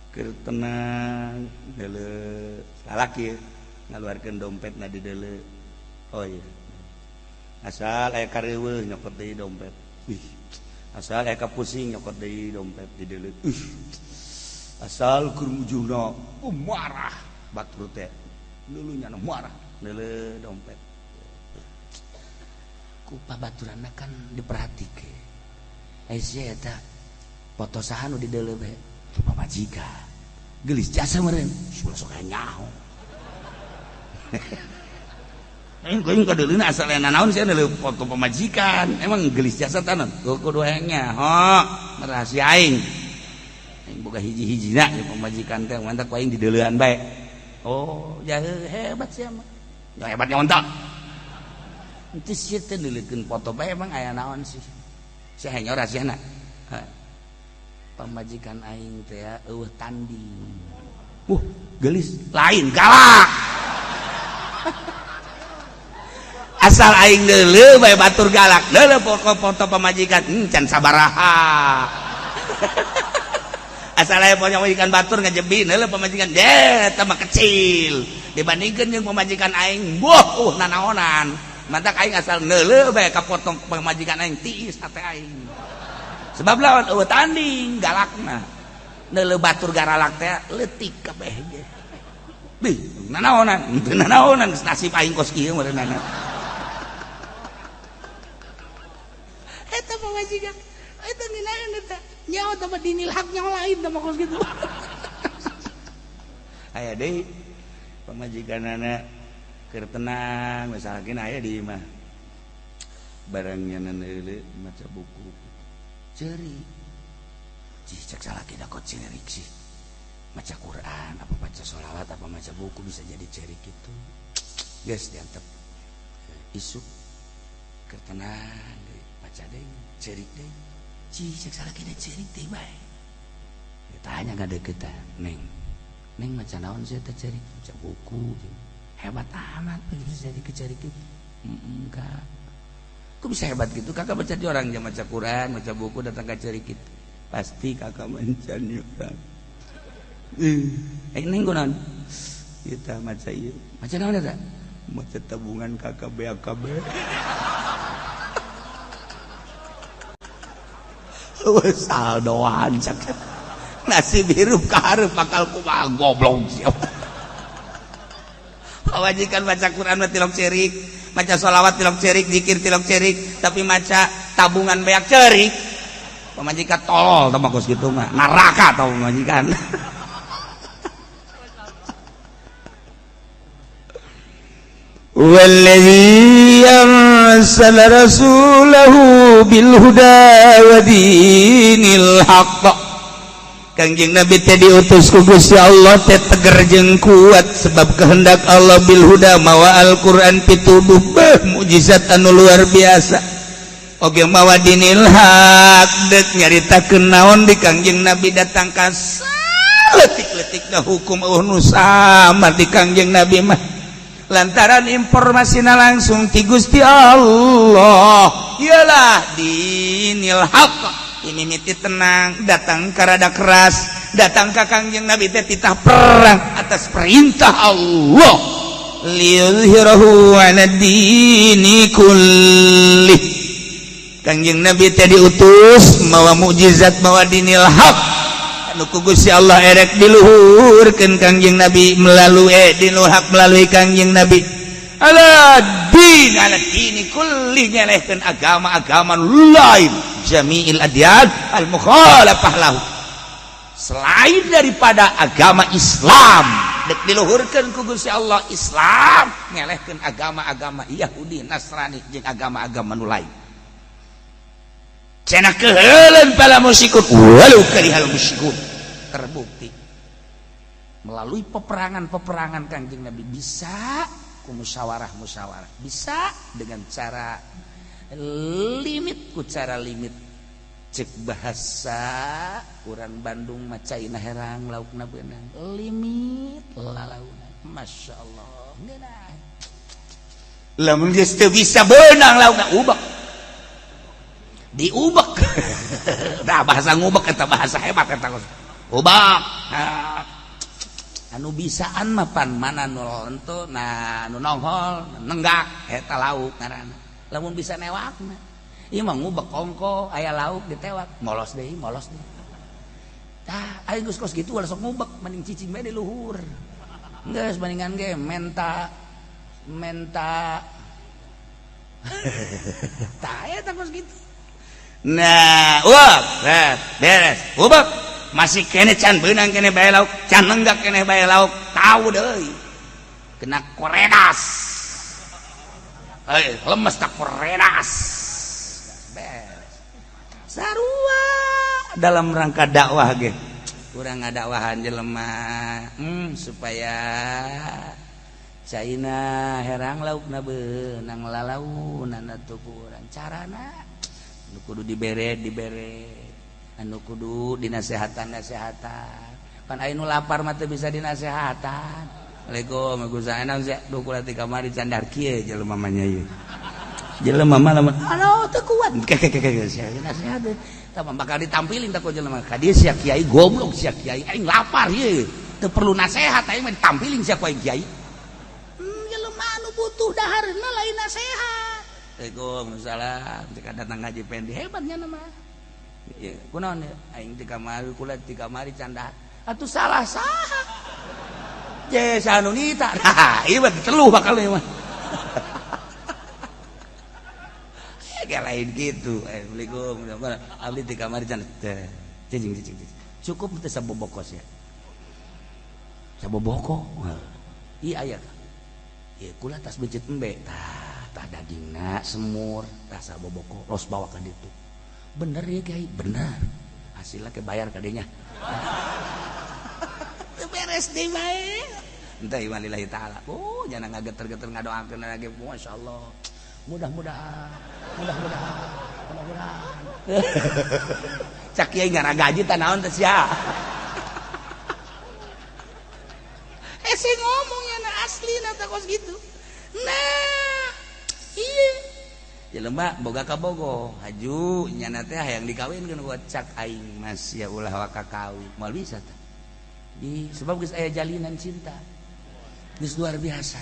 keur tenang deuleu lalaki ngaluarkeun dompetna di deuleu. Oh iya. Asal aya kareuweuh nyokot deui dompet. Wih. Asal aya kapusing nyokot deui dompet di deuleu. Ih. Asal keur mujurna marah batur teh. Lulunya marah deuleu dompet. Ku pabaturanna kan diperhatikeun. Ai sia eta foto saha nu di deuleu bae? Pamajikan. Geulis jasa meureun. Sok nyaho. Aing kadeuleuna asal aya naon sia deuleu foto pamajikan. Emang geulis jasa tanon? Kudu hayang nyaho, rahasia aing. Aing boga hiji-hijina ya pamajikan teh mantap ku aing dideuleuan bae. Oh, ya hebat sia mah. Ya hebatnya ontak. Itu sia teh deuleukeun foto bae emang aya naon sih? Sia hayang rahasiana. Pamajikan aing teh eueuh tanding. Geulis lain galak. Asal aing deuleu bae batur galak. Deuleu foto pamajikan can sabaraha. Asal aya pamajikan batur ngajebi deuleu pamajikan deh eta mah kecil dibandingkeun jeung pamajikan aing boh nanaonan. Mantak aing asal deuleu bae ka foto pamajikan aing tiis hate aing. Sebab lawan eueuh tanding galakna. Deuleu batur garalak teh leutik kabeh ge. Bih, nanaonan, teu nanaonan nasib aing kos kieu meureunana. Eta pamajikan, eta ngeunaheun eta. Nyaho teh mah dinil hak nyaho lain teh mah kos kitu. Aya deui pamajikanana keur tenang, misalkan aya di imah. Barang nyanan deuleu maca buku. Ceurik. Cih cek salaki da kok ceurik sih. Maca Quran, apa baca sholawat, apa maca buku bisa jadi cerik itu. Geus diantep. Isuk keur tenang deui, maca deui, cerik deui. Cih cek salaki da cerik deui bae. Ditanya ka deukeut Neng. Neng maca naon sih teh cerik? Maca buku. Hebat amat bisa jadi kecerik itu. Enggak. Kok bisa hebat gitu? Kakak baca di orang dia maca Quran, maca buku datang ke cerik itu. Pasti kakak mencari orang. Neng kunaon? Kita maca ieu. Maca naon eta? Maca tabungan kakak BAKB. Saldoan cak. Nasib hirup ka hareup bakal kumaha goblok siapa. Pamajikan baca Quran mah tilok cerik, maca sholawat tilok cerik, zikir tilok cerik, tapi maca tabungan beak cerik. Pamajikan tolol tah kos kitu mah, neraka tah pamajikan. Wallazi arsala rasulahu bil huda wa dinil haqq. Kangjeng Nabi teh diutus ku Gusti Allah teh teger jeung kuat sebab kehendak Allah bil huda mawa Al-Qur'an pituduh beuh mukjizat anu luar biasa. Oge mawa dinil haq deuk nyaritakeun naon di Kangjeng Nabi datang ka leutik-leutikna hukum eueuh nu sama di Kangjeng Nabi mah. Lantaran informasina langsung ti Gusti Allah. Iyalah dinil haq. Ini miti tenang datang karada keras datang ka Kangjeng Nabi teh titah perang atas perintah Allah. Liyuzhirahu 'ala dini kullih. Kangjeng Nabi teh diutus mawa mukjizat mawa dinil haq. nu ku Gusti Allah erek diluhurkeun Kangjeng Nabi melalui dinul haq melalui Kangjeng Nabi ala din ala dini kulli nyelehkeun agama-agama lain jami'il adyan al mukhalafah lahu selain daripada agama Islam dek diluhurkeun ku Gusti Allah Islam ngelehkeun agama-agama Yahudi Nasrani jeung agama-agama nu lain cenah keheuleun para musyrikun walau karihal musyrikun terbukti melalui peperangan-peperangan Kangjeng Nabi bisa ku musyawarah-musyawarah bisa dengan cara limit ku cara limit cek bahasa urang Bandung mah caina herang laukna beunang limit lalauna Masya Allah ngeunah lamun geus teu bisa beunang laukna ubek diubek nah bahasa ngubek eta bahasa hebat eta ubek anu bisaan mah pan mana nu lentu nah nu nongol nenggak eta lauk ngaranna lamun bisa newakna ieu mah ngubek kongko aya lauk ditewak molos deui tah aing geus kos kitu ulah sok ngubek mending cicing bae di luhur geus bandingan ge menta menta tah eta kos kitu. Nah, uap, beres, ubek masih kene can beunang kene bae lauk, can nenggak kene bae lauk, tahu deui. Kena koredas. Lemes tak koredas. Beres. Sarua dalam rangka dakwah ge. Urang ngadakwahan jelema supaya caina herang laukna beunang lalaunan atuh ku urang. Carana anu kudu dibere dibere, anu kudu dinasehatan nasehatan. Pan aya nu lapar mah teu bisa dinasehatan. Assalamualaikum, Waalaikumsalam. Naon sia? Duh kula ti kamari candar kieu jelema mah nya ieu. Jelema mah lamun aduh teu kuat. Keke sia nasihat. Tah bakal ditampilin tah ku jelema. Ka dieu sia kiai goblok sia kiai aing lapar ieu. Teu perlu nasihat aing mah ditampilin sia ku aing kiai. Jelema anu butuh daharna lain nasihat. Waalaikumsalam. Jika datang ngaji pendi hebatnya nama. Ya, kunaon ya? Aing di kamari kula di kamari canda. Atuh salah saha. Je sanunita. Nah, ieu mah diteluh bakal ieu mah. Kayak lain gitu. Assalamualaikum. Abdi di kamari canda. Cicing cicing. Cukup teh sabobokos ya. Saboboko. Iya aya. Ieu kula tas becet embe. Tah tah dagingna semur tah saboboko los bawa ka ditu. Bener ya kiai, bener. Hasilnya ke bayar kadenya. Teu beres deui bae. Entah lillahi ta'ala. Oh, jangan ngageter-geter ngadoakeun lagi. Masyaallah. Mudah-mudahan, mudah-mudahan, mudah-mudahan. Cak kiai ngaragaji tah naon teh sia. Hese ngomongnya na asli na teh kos gitu. Nah, iya. Jelema boga kabogo haju nyana teh hayang dikawinkeun ku cak aing mas ya ulah waka kawin moal bisa tah di sebab geus aya jalinan cinta geus luar biasa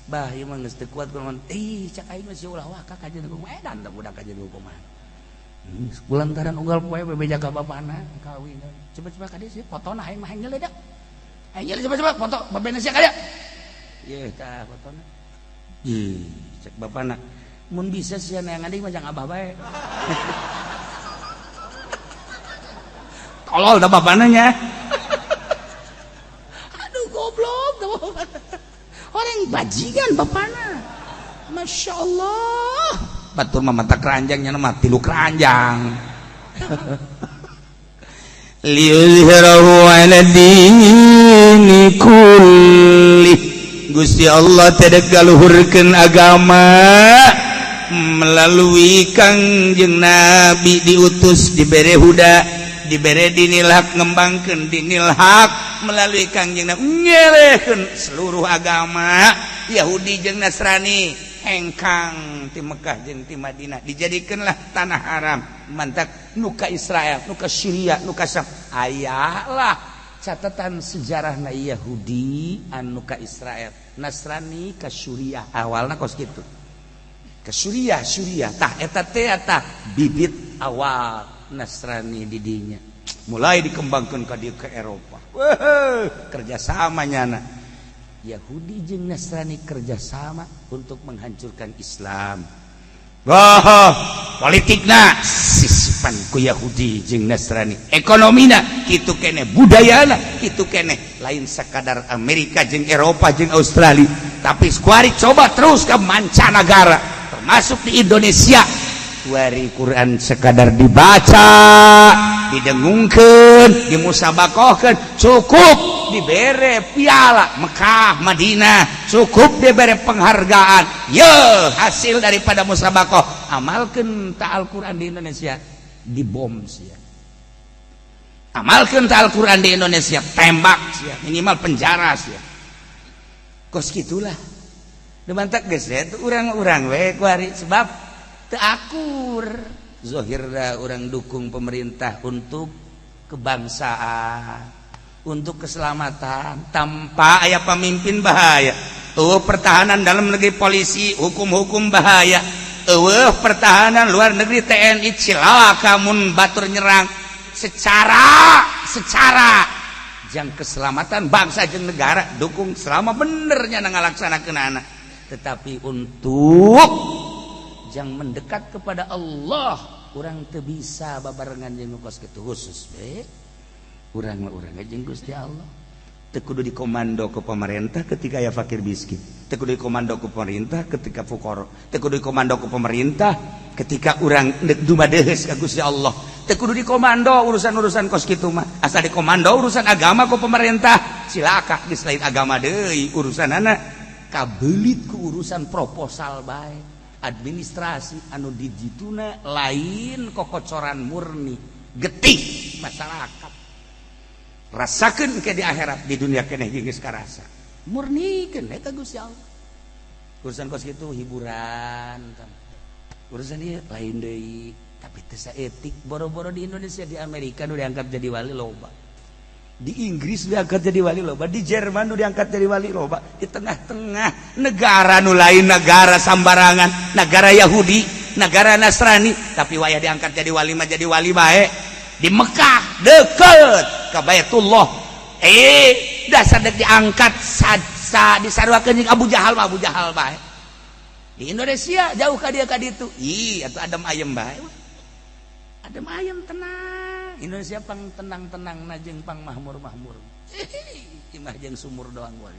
bah ieu mah geus teu kuat kunaon ih cak aing mah sia ulah waka ka jeung kumaha edan tah budak ka jeung kumaha kulantaran unggal poe bebeja ka bapana kawin coba-coba ka dieu sih fotona aing mah hayang nyeledak aing nyele coba-coba foto babena sia ka dieu ieu tah fotona ih cek bapana mun bisa sia neangan deui mah jang abah bae. Tolol da bapana nya. Aduh goblok da bapana. Orang bajingan bapana. Masya Allah. Batur mah mata keranjang nya mah tilu keranjang. Liyuzhirahu 'ala dini kulli. Gusti Allah teh galuhurkeun agama melalui Kangjeng Nabi diutus dibere huda dibere dinil hak ngembangkeun dinil hak melalui Kangjeng Nabi ngelehkeun seluruh agama Yahudi jeung Nasrani hengkang ti Mekah jeung ti Madinah dijadikeunlah tanah haram mantak nu ka Israel nu ka Syria nu ka Syam aya lah catatan sejarahna Yahudi anu ka Israel Nasrani ka Suriah awalna kos kitu ke Suriah Suriah tah eta teh tah bibit awal Nasrani didinya. Mulai dikembangkan ke dia ke Eropa. Wah, kerjasama nyana. Yahudi jeung Nasrani kerjasama untuk menghancurkan Islam. Wah, politikna sisipan ku Yahudi jeung Nasrani, ekonomina kitu keneh, budayana kitu keneh. Lain sekadar Amerika jeung Eropa jeung Australia, tapi kuari coba terus ke mancanagara, termasuk di Indonesia. Kuari Quran sekadar dibaca, didengungkeun, dimusabakohkeun, cukup dibere piala Mekah Madinah, cukup dibere penghargaan. Ye, hasil daripada musabakoh, amalkeun ta Al-Quran di Indonesia, dibom sia. Amalkeun ta Al-Quran di Indonesia, tembak sia, minimal penjara sia. Kos gitulah. Dimantak geus ya, urang-urang we kuari sebab teu akur. Zohirna urang dukung pemerintah untuk kebangsaan, untuk keselamatan. Tanpa aya pemimpin bahaya. Oh, pertahanan dalam negeri polisi, hukum-hukum bahaya. Oh, pertahanan luar negeri TNI, cilaka mun batur nyerang. Secara secara jang keselamatan bangsa jeung negara dukung selama benernya ngalaksanakeun anak. Tetapi untuk jang mendekat kepada Allah, urang teu bisa babarengan jeung kos kitu, khusus be. Urang mah urang jeung Gusti Allah. Teu kudu dikomando ke pemerintah ketika ya fakir miskin. Teu kudu dikomando ke pemerintah ketika fukoro. Teu kudu dikomando ke pemerintah ketika urang deuk dumadeheus ka Gusti Allah. Teu kudu dikomando urusan-urusan kos kitu mah. Asal dikomando urusan agama ku pemerintah, cilaka. Geus lain agama deui urusanana, kabelit ku urusan proposal bae, administrasi anu dijituna lain kokocoran murni getih masyarakat. Rasakeun ke di akhirat, di dunia keneh geus karasa. Murnikeun ka Gusti Allah. Urusan kos kitu hiburan, urusan ieu lain deui, tapi teu saeutik. Boro-boro di Indonesia, di Amerika nu diangkat jadi wali loba, di Inggris diangkat jadi wali loba, di Jerman nu diangkat jadi wali loba. Di tengah-tengah negara nu lain negara sambarangan, negara Yahudi, negara Nasrani, tapi wayah diangkat jadi wali mah jadi wali bae. Di Mekah deket ke Baitullah, dasar dek diangkat sa disaruakeun jeung Abu Jahal mah Abu Jahal bae. Di Indonesia jauh ka dia ka ditu, ih atuh adem ayem bae, adem ayem, tenang. Indonesia pang tenang-tenang na jeung pang mahmur-mahmur. Imah jeung sumur doang gua.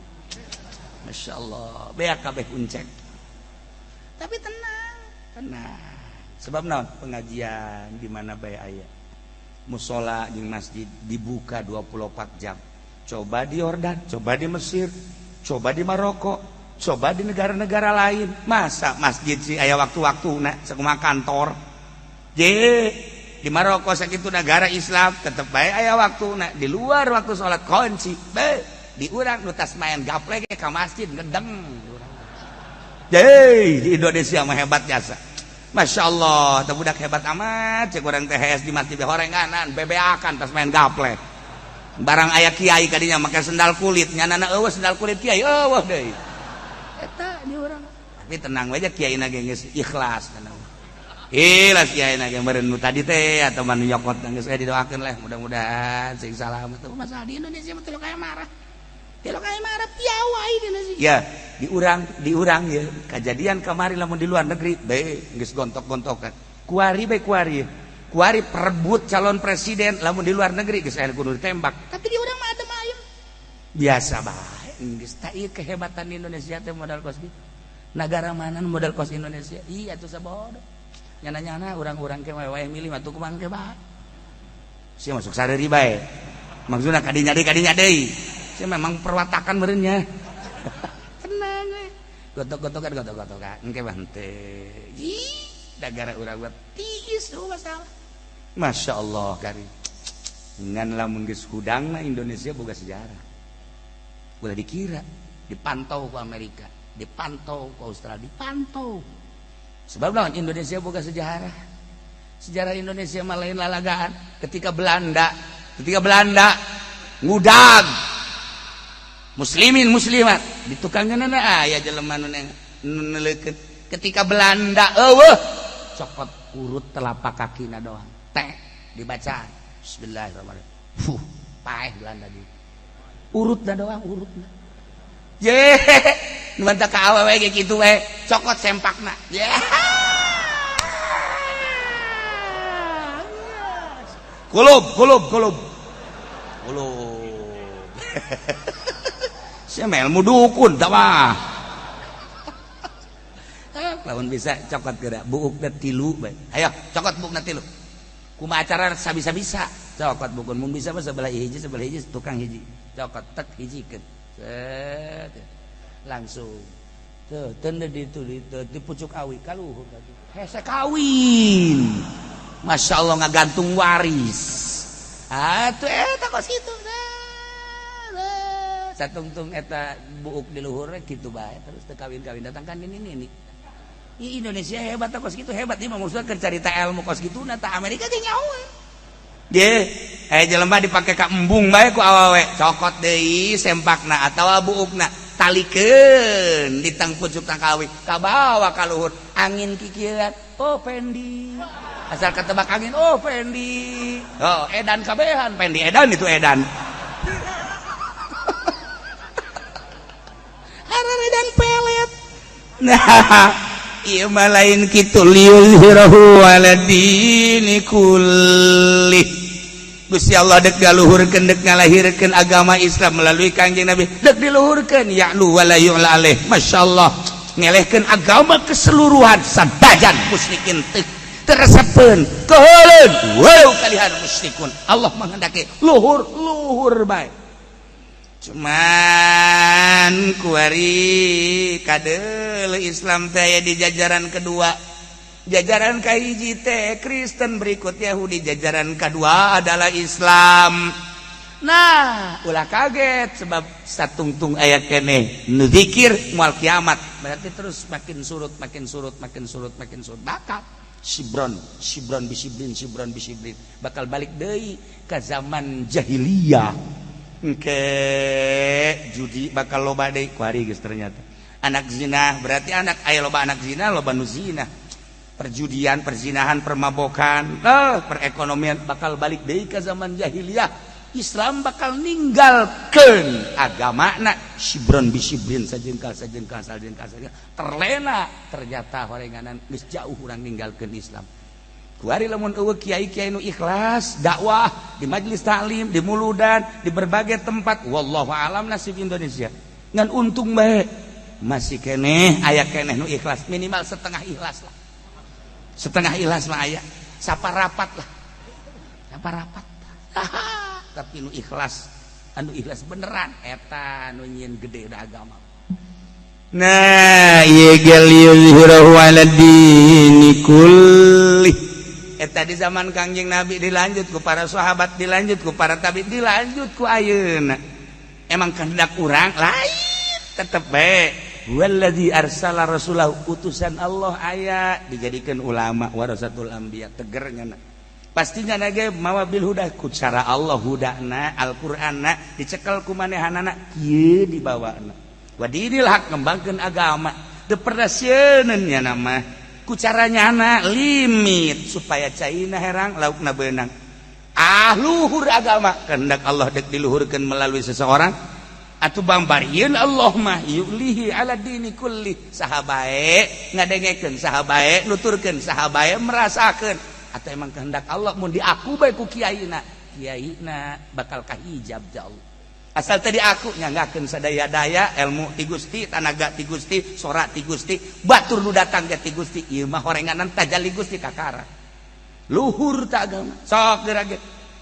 Masya Allah, beak kabeh uncek, tapi tenang tenang. Sebab naon? Pengajian di mana bae aya, musola jeung masjid dibuka 24 jam. Coba di Yordan, coba di Mesir, coba di Maroko, coba di negara-negara lain, masa masjid sih aya waktu-waktu nah sakumaha kantor. Je di Maroko sakitu negara Islam tetep bae aya waktu nah di luar waktu sholat kunci be. Di urang nu tas main gaplek ka masjid ngedeng. Ye, di Indonesia mah hebat jasa. Masya Allah, teu budak hebat amat, cek urang THS di masjid horenganan, bebeakan tas main gaplek. Barang aya kiai kadinya make sendal kulit, nyanana eueuh sendal kulit kiai, eueuh deui. Eta di urang. Tapi tenang aja, kiai na ge geus ikhlas, tenang. Ikhlas kiai na ge meureun nu tadi teh atau manu nyokot geus we didoakeun lah, mudah-mudahan sing salamet. Masalah di Indonesia mah teu kaya marah. Teu kaya marah piawai di Indonesia. Ya, di urang ya kejadian kemarin, lamun di luar negeri be geus gontok-gontokan. Kuari be, kuari. Kuari perebut calon presiden, lamun di luar negeri geus aya kudu ditembak. Tapi di urang mah adem ayem. Biasa bae. Geus tak ieu kehebatan di Indonesia teh modal kos gitu. Negara mana modal kos Indonesia? Iya tuh sabodo. Nyana-nyana urang-urang ke wae milih mah tuh kumaha ke bae. Sia masuk sareuri bae. Maksudna kadinya deui, kadinya deui. Sia memang perwatakan meureunnya. Tenang we. Gotok-gotokan, gotok-gotokan engke mah henteu. Ih, negara urang mah tiis tuh masalah. Masya Allah kari. Ngan lamun geus hudangna Indonesia boga sejarah. Ulah dikira dipantau ku Amerika, dipantau ku Australia, dipantau. Sebab lawan Indonesia boga sejarah. Sejarah Indonesia mah lain lalagaan. Ketika Belanda ngudag muslimin muslimat di tukangna aya jelema nu neleukeun. Ketika Belanda eueuh, cokot urut telapak kakina doang teh dibaca. Bismillahirrahmanirrahim. Fuh, paeh Belanda di urutna doang, urutna. Ye, nu mantap ka awewe ge kitu we, cokot sempakna. Ye. Kulub, kulub, kulub. Kulub. Sia ilmu dukun tak mah. Lamun bisa cokot geura buukna tilu bae. Ayo cokot buukna tilu. Kumaha acara sabisa-bisa cokot bukun mun bisa mah sebelah hiji tukang hiji. Cokot tek hijikeun. Set. Langsung. Tuh, teu di itu di pucuk awi kaluhur hese kawin. Masya Allah ngagantung waris. Atuh eta kos kitu. Satungtung eta buuk di luhur kitu bae terus teu kawin-kawin datang kan ini. Ih, Indonesia hebat kos kitu hebat ieu mah maksudna keur carita ilmu kos kitu na ta Amerika ge nyaho. Ye, jelema dipake ka embung bae ku awewe, cokot deui sempakna atawa buukna, talikeun di tang pucuk tangkawi, kabawa ka luhur, angin kikieuan, oh Fendi. Asal ketebak angin, oh Fendi. Oh, edan kabehan, Fendi edan itu edan. Edan pelet. Nah, ieu mah lain kitu liyuzhirahu ala dini kulli. Gusti Allah dek galuhurkeun dek ngalahirkeun agama Islam melalui Kangjeng Nabi dek diluhurkeun ya'lu wala yu'la alaih. Masyaallah ngelehkeun agama keseluruhan sadajan musyrikin teu teresepeun keuheuleun walau kalihan musyrikun. Allah menghendaki luhur luhur bae. Cuman kuari kadeul Islam teh di jajaran kedua. Jajaran kahiji teh Kristen, berikut Yahudi, jajaran kedua adalah Islam. Nah, ulah kaget sebab satungtung aya keneh nu zikir moal kiamat. Berarti terus makin surut, makin surut, makin surut, makin surut. Bakal sibron, sibron bisibrin, sibron bisibrin. Bakal balik deui ka zaman jahiliyah. Engke judi bakal loba deui kuari geus ternyata. Anak zina berarti anak aya loba anak zina, loba nu zina. Perjudian, perzinahan, permabokan, perekonomian bakal balik deui ka zaman jahiliyah. Islam bakal ninggalkeun agamana sibron bisibrin sajengkal sajengkal sajengkal sajengkal terlena ternyata horenganan geus jauh urang ninggalkeun Islam. Kuari lamun eueuh kiai-kiai nu ikhlas dakwah di majelis taklim, di muludan, di berbagai tempat, wallahu alam nasib Indonesia. Ngan untung bae masih keneh aya keneh nu ikhlas, minimal setengah ikhlas lah. Setengah ikhlas mah aya, saparapat lah. Saparapat. Tapi nu ikhlas, anu ikhlas beneran eta nu nyieun gede da agama. Nah, ieu ge liyuzhirahu ala dini kulli. Eta di zaman Kangjeng Nabi dilanjut ku para sahabat, dilanjut ku para tabi, dilanjut ku ayeuna. Emang kehendak urang lain tetep bae. Wallazi arsala rasulahu, utusan Allah aya dijadikan ulama warasatul anbiya tegernya. Pastinya nage mawa bil huda ku cara Allah hudana Al-Qur'anna dicekel ku manehanana kieu dibawana. Wa dinil haq ngembangkeun agama teu pernah sieun nya nama ku caranya anak limit supaya caina herang laukna beunang. Ah luhur agama kehendak Allah dek diluhurkeun melalui seseorang atuh bambarieun Allah mah yulihi ala dini kulli. Saha bae ngadengekeun, saha bae nuturkeun, saha bae merasakeun atau emang kehendak Allah mun diaku bae ku kiaina, kiaina bakal kahijab ja Allah. Asal tadi aku nyanggakeun sadaya-daya ilmu ti Gusti, tanaga ti Gusti, sora ti Gusti, batur nu datang ge ti Gusti, ieu mah horenganan tajalli Gusti kakara. Luhur ta agama. Sok geura ge.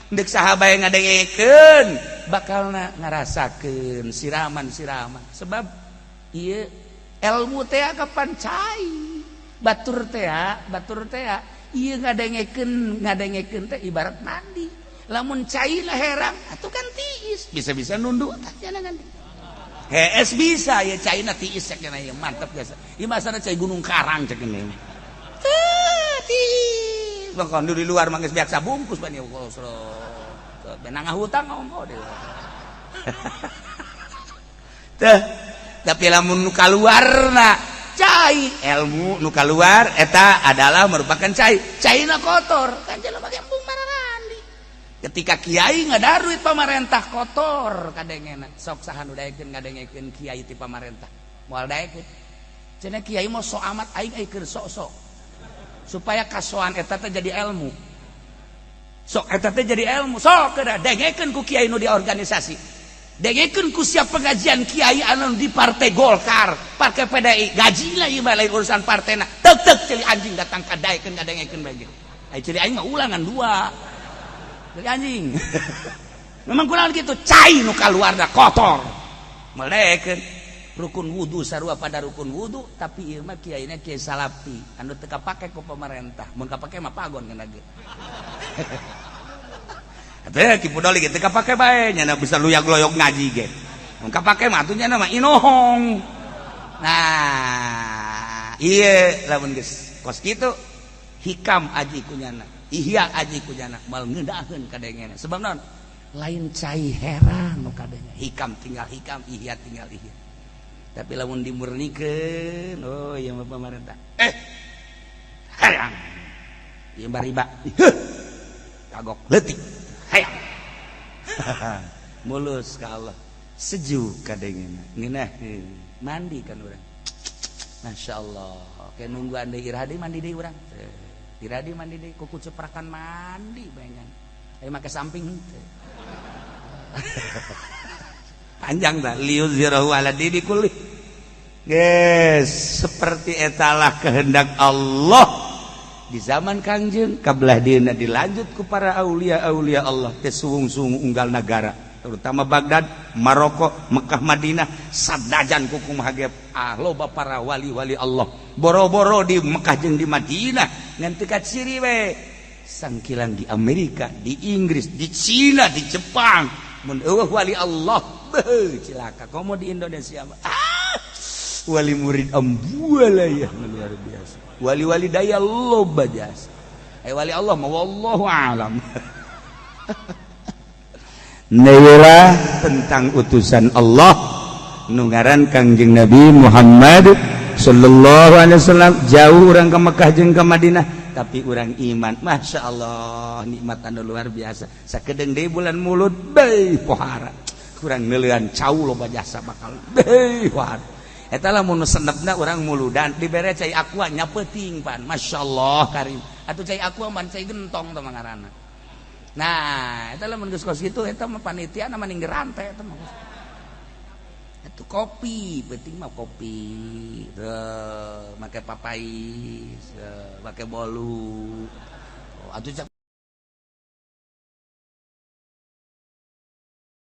Deuk saha bae ngadengekeun bakalna ngarasakeun siraman-siraman. Sebab ieu ilmu teh kapan cai. Batur teh ieu ngadengekeun ngadengekeun teh ibarat mandi. Lamun caina herang atuh kan tiis bisa-bisa nunduk tah jangan hees bisa ya caina tiis cek ya mantep biasa ieu masana cai Gunung Karang cek ini tiis bang di luar mah geus biasa bungkus ban ieu benang hutang ngomong deh teh tapi lamun nu kaluarna cai ilmu nu kaluar eta adalah merupakan cai caina kotor kan jelema ge embung mararandi. Ketika kiai ngadaruit pamarentah, kotor kadengena. Sok, saha nu daekeun ngadengekeun kiai ti pamarentah? Moal daekeun. Cenah kiai mau sok amat, aing ai keur sok-sok supaya kasoan eta teh jadi ilmu. Sok eta teh jadi ilmu. Sok kedah dengekeun ku kiai nu di organisasi, dengekeun ku siap pengajian kiai anu di Partai Golkar, Partai PDI, gaji lah ieu mah, lain urusan partena. Tek tek ceuli anjing datang ka daekeun ngadengekeun bae. Ai ceuli aing mah ulangan dua. Ceuli anjing memang kurang gitu, cai nu kaluarna kotor. Melekeun rukun wudu sarua pada rukun wudu, tapi ieu mah kiaina kiai salafi anu teu kapake ku pemerintah. Mun kapake mah pagon kana ge. Atuh Ki Pudoli ge teu kapake bae, nya bisa luyag-loyog ngaji ge. Mun kapake mah atuh nya mah inohong. Nah, ieu lamun geus kos kitu, hikam aji kunyana, ihya aji kunyana, mal ngeunaheun kadengena. Sebab naon? Lain cai herang nu kadenge. Hikam tinggal hikam, ihya tinggal ihya. Tapi lamun dimurnikeun, oh iya mah pemerintah, eh hayang ieu bariba, kagok leutik, hayang mulus ka Allah, sejuk kadengena, ngeunaheun. Mandi kan urang, Masya Allah, kayak nunggu anda iraha deui mandi deui urang, iraha deui mandi deui, kuku ceprakan mandi bayangan ayo make samping henteu. Panjang tak liyuzhirahu ala dini kulli. Yes, seperti etalah kehendak Allah di zaman Kangjeng kabelah dieuna dilanjut ku para aulia-aulia Allah teh suwung-suwung unggal negara, terutama Baghdad, Maroko, Mekah, Madinah, sadajan kukumaha ge ah loba para wali-wali Allah. Boro-boro di Mekah jeung di Madinah, ngan teu kaciri we sangkilang di Amerika, di Inggris, di Cina, di Jepang, mun eueuh wali Allah, beuh cilaka. Komo di Indonesia mah ah wali murid ambuala ya luar biasa, wali-wali daya loba jasa. Eh, wali Allah mah wallahu alam. Nailah tentang utusan Allah nu ngaran Kangjeng Nabi Muhammad sallallahu alaihi wasallam. Jauh urang ke Mekah jeung ke Madinah, tapi urang iman. Masya Allah, nikmat anu luar biasa. Sakedeung deui bulan Mulud, beuh pohara kurang neuleuan cau loba jasa bakal, beuh pohara eta. Lamun senepna urang muludan dibere cai Aqua nya peuting pan. Masya Allah karim atuh, cai Aqua man cai gentong teh ngaranna. Nah, eta lamun geus kos kitu, eta mah panitia mending dirante eta mah. Itu kopi penting mah kopi make papais, make bolu. Oh, atuh.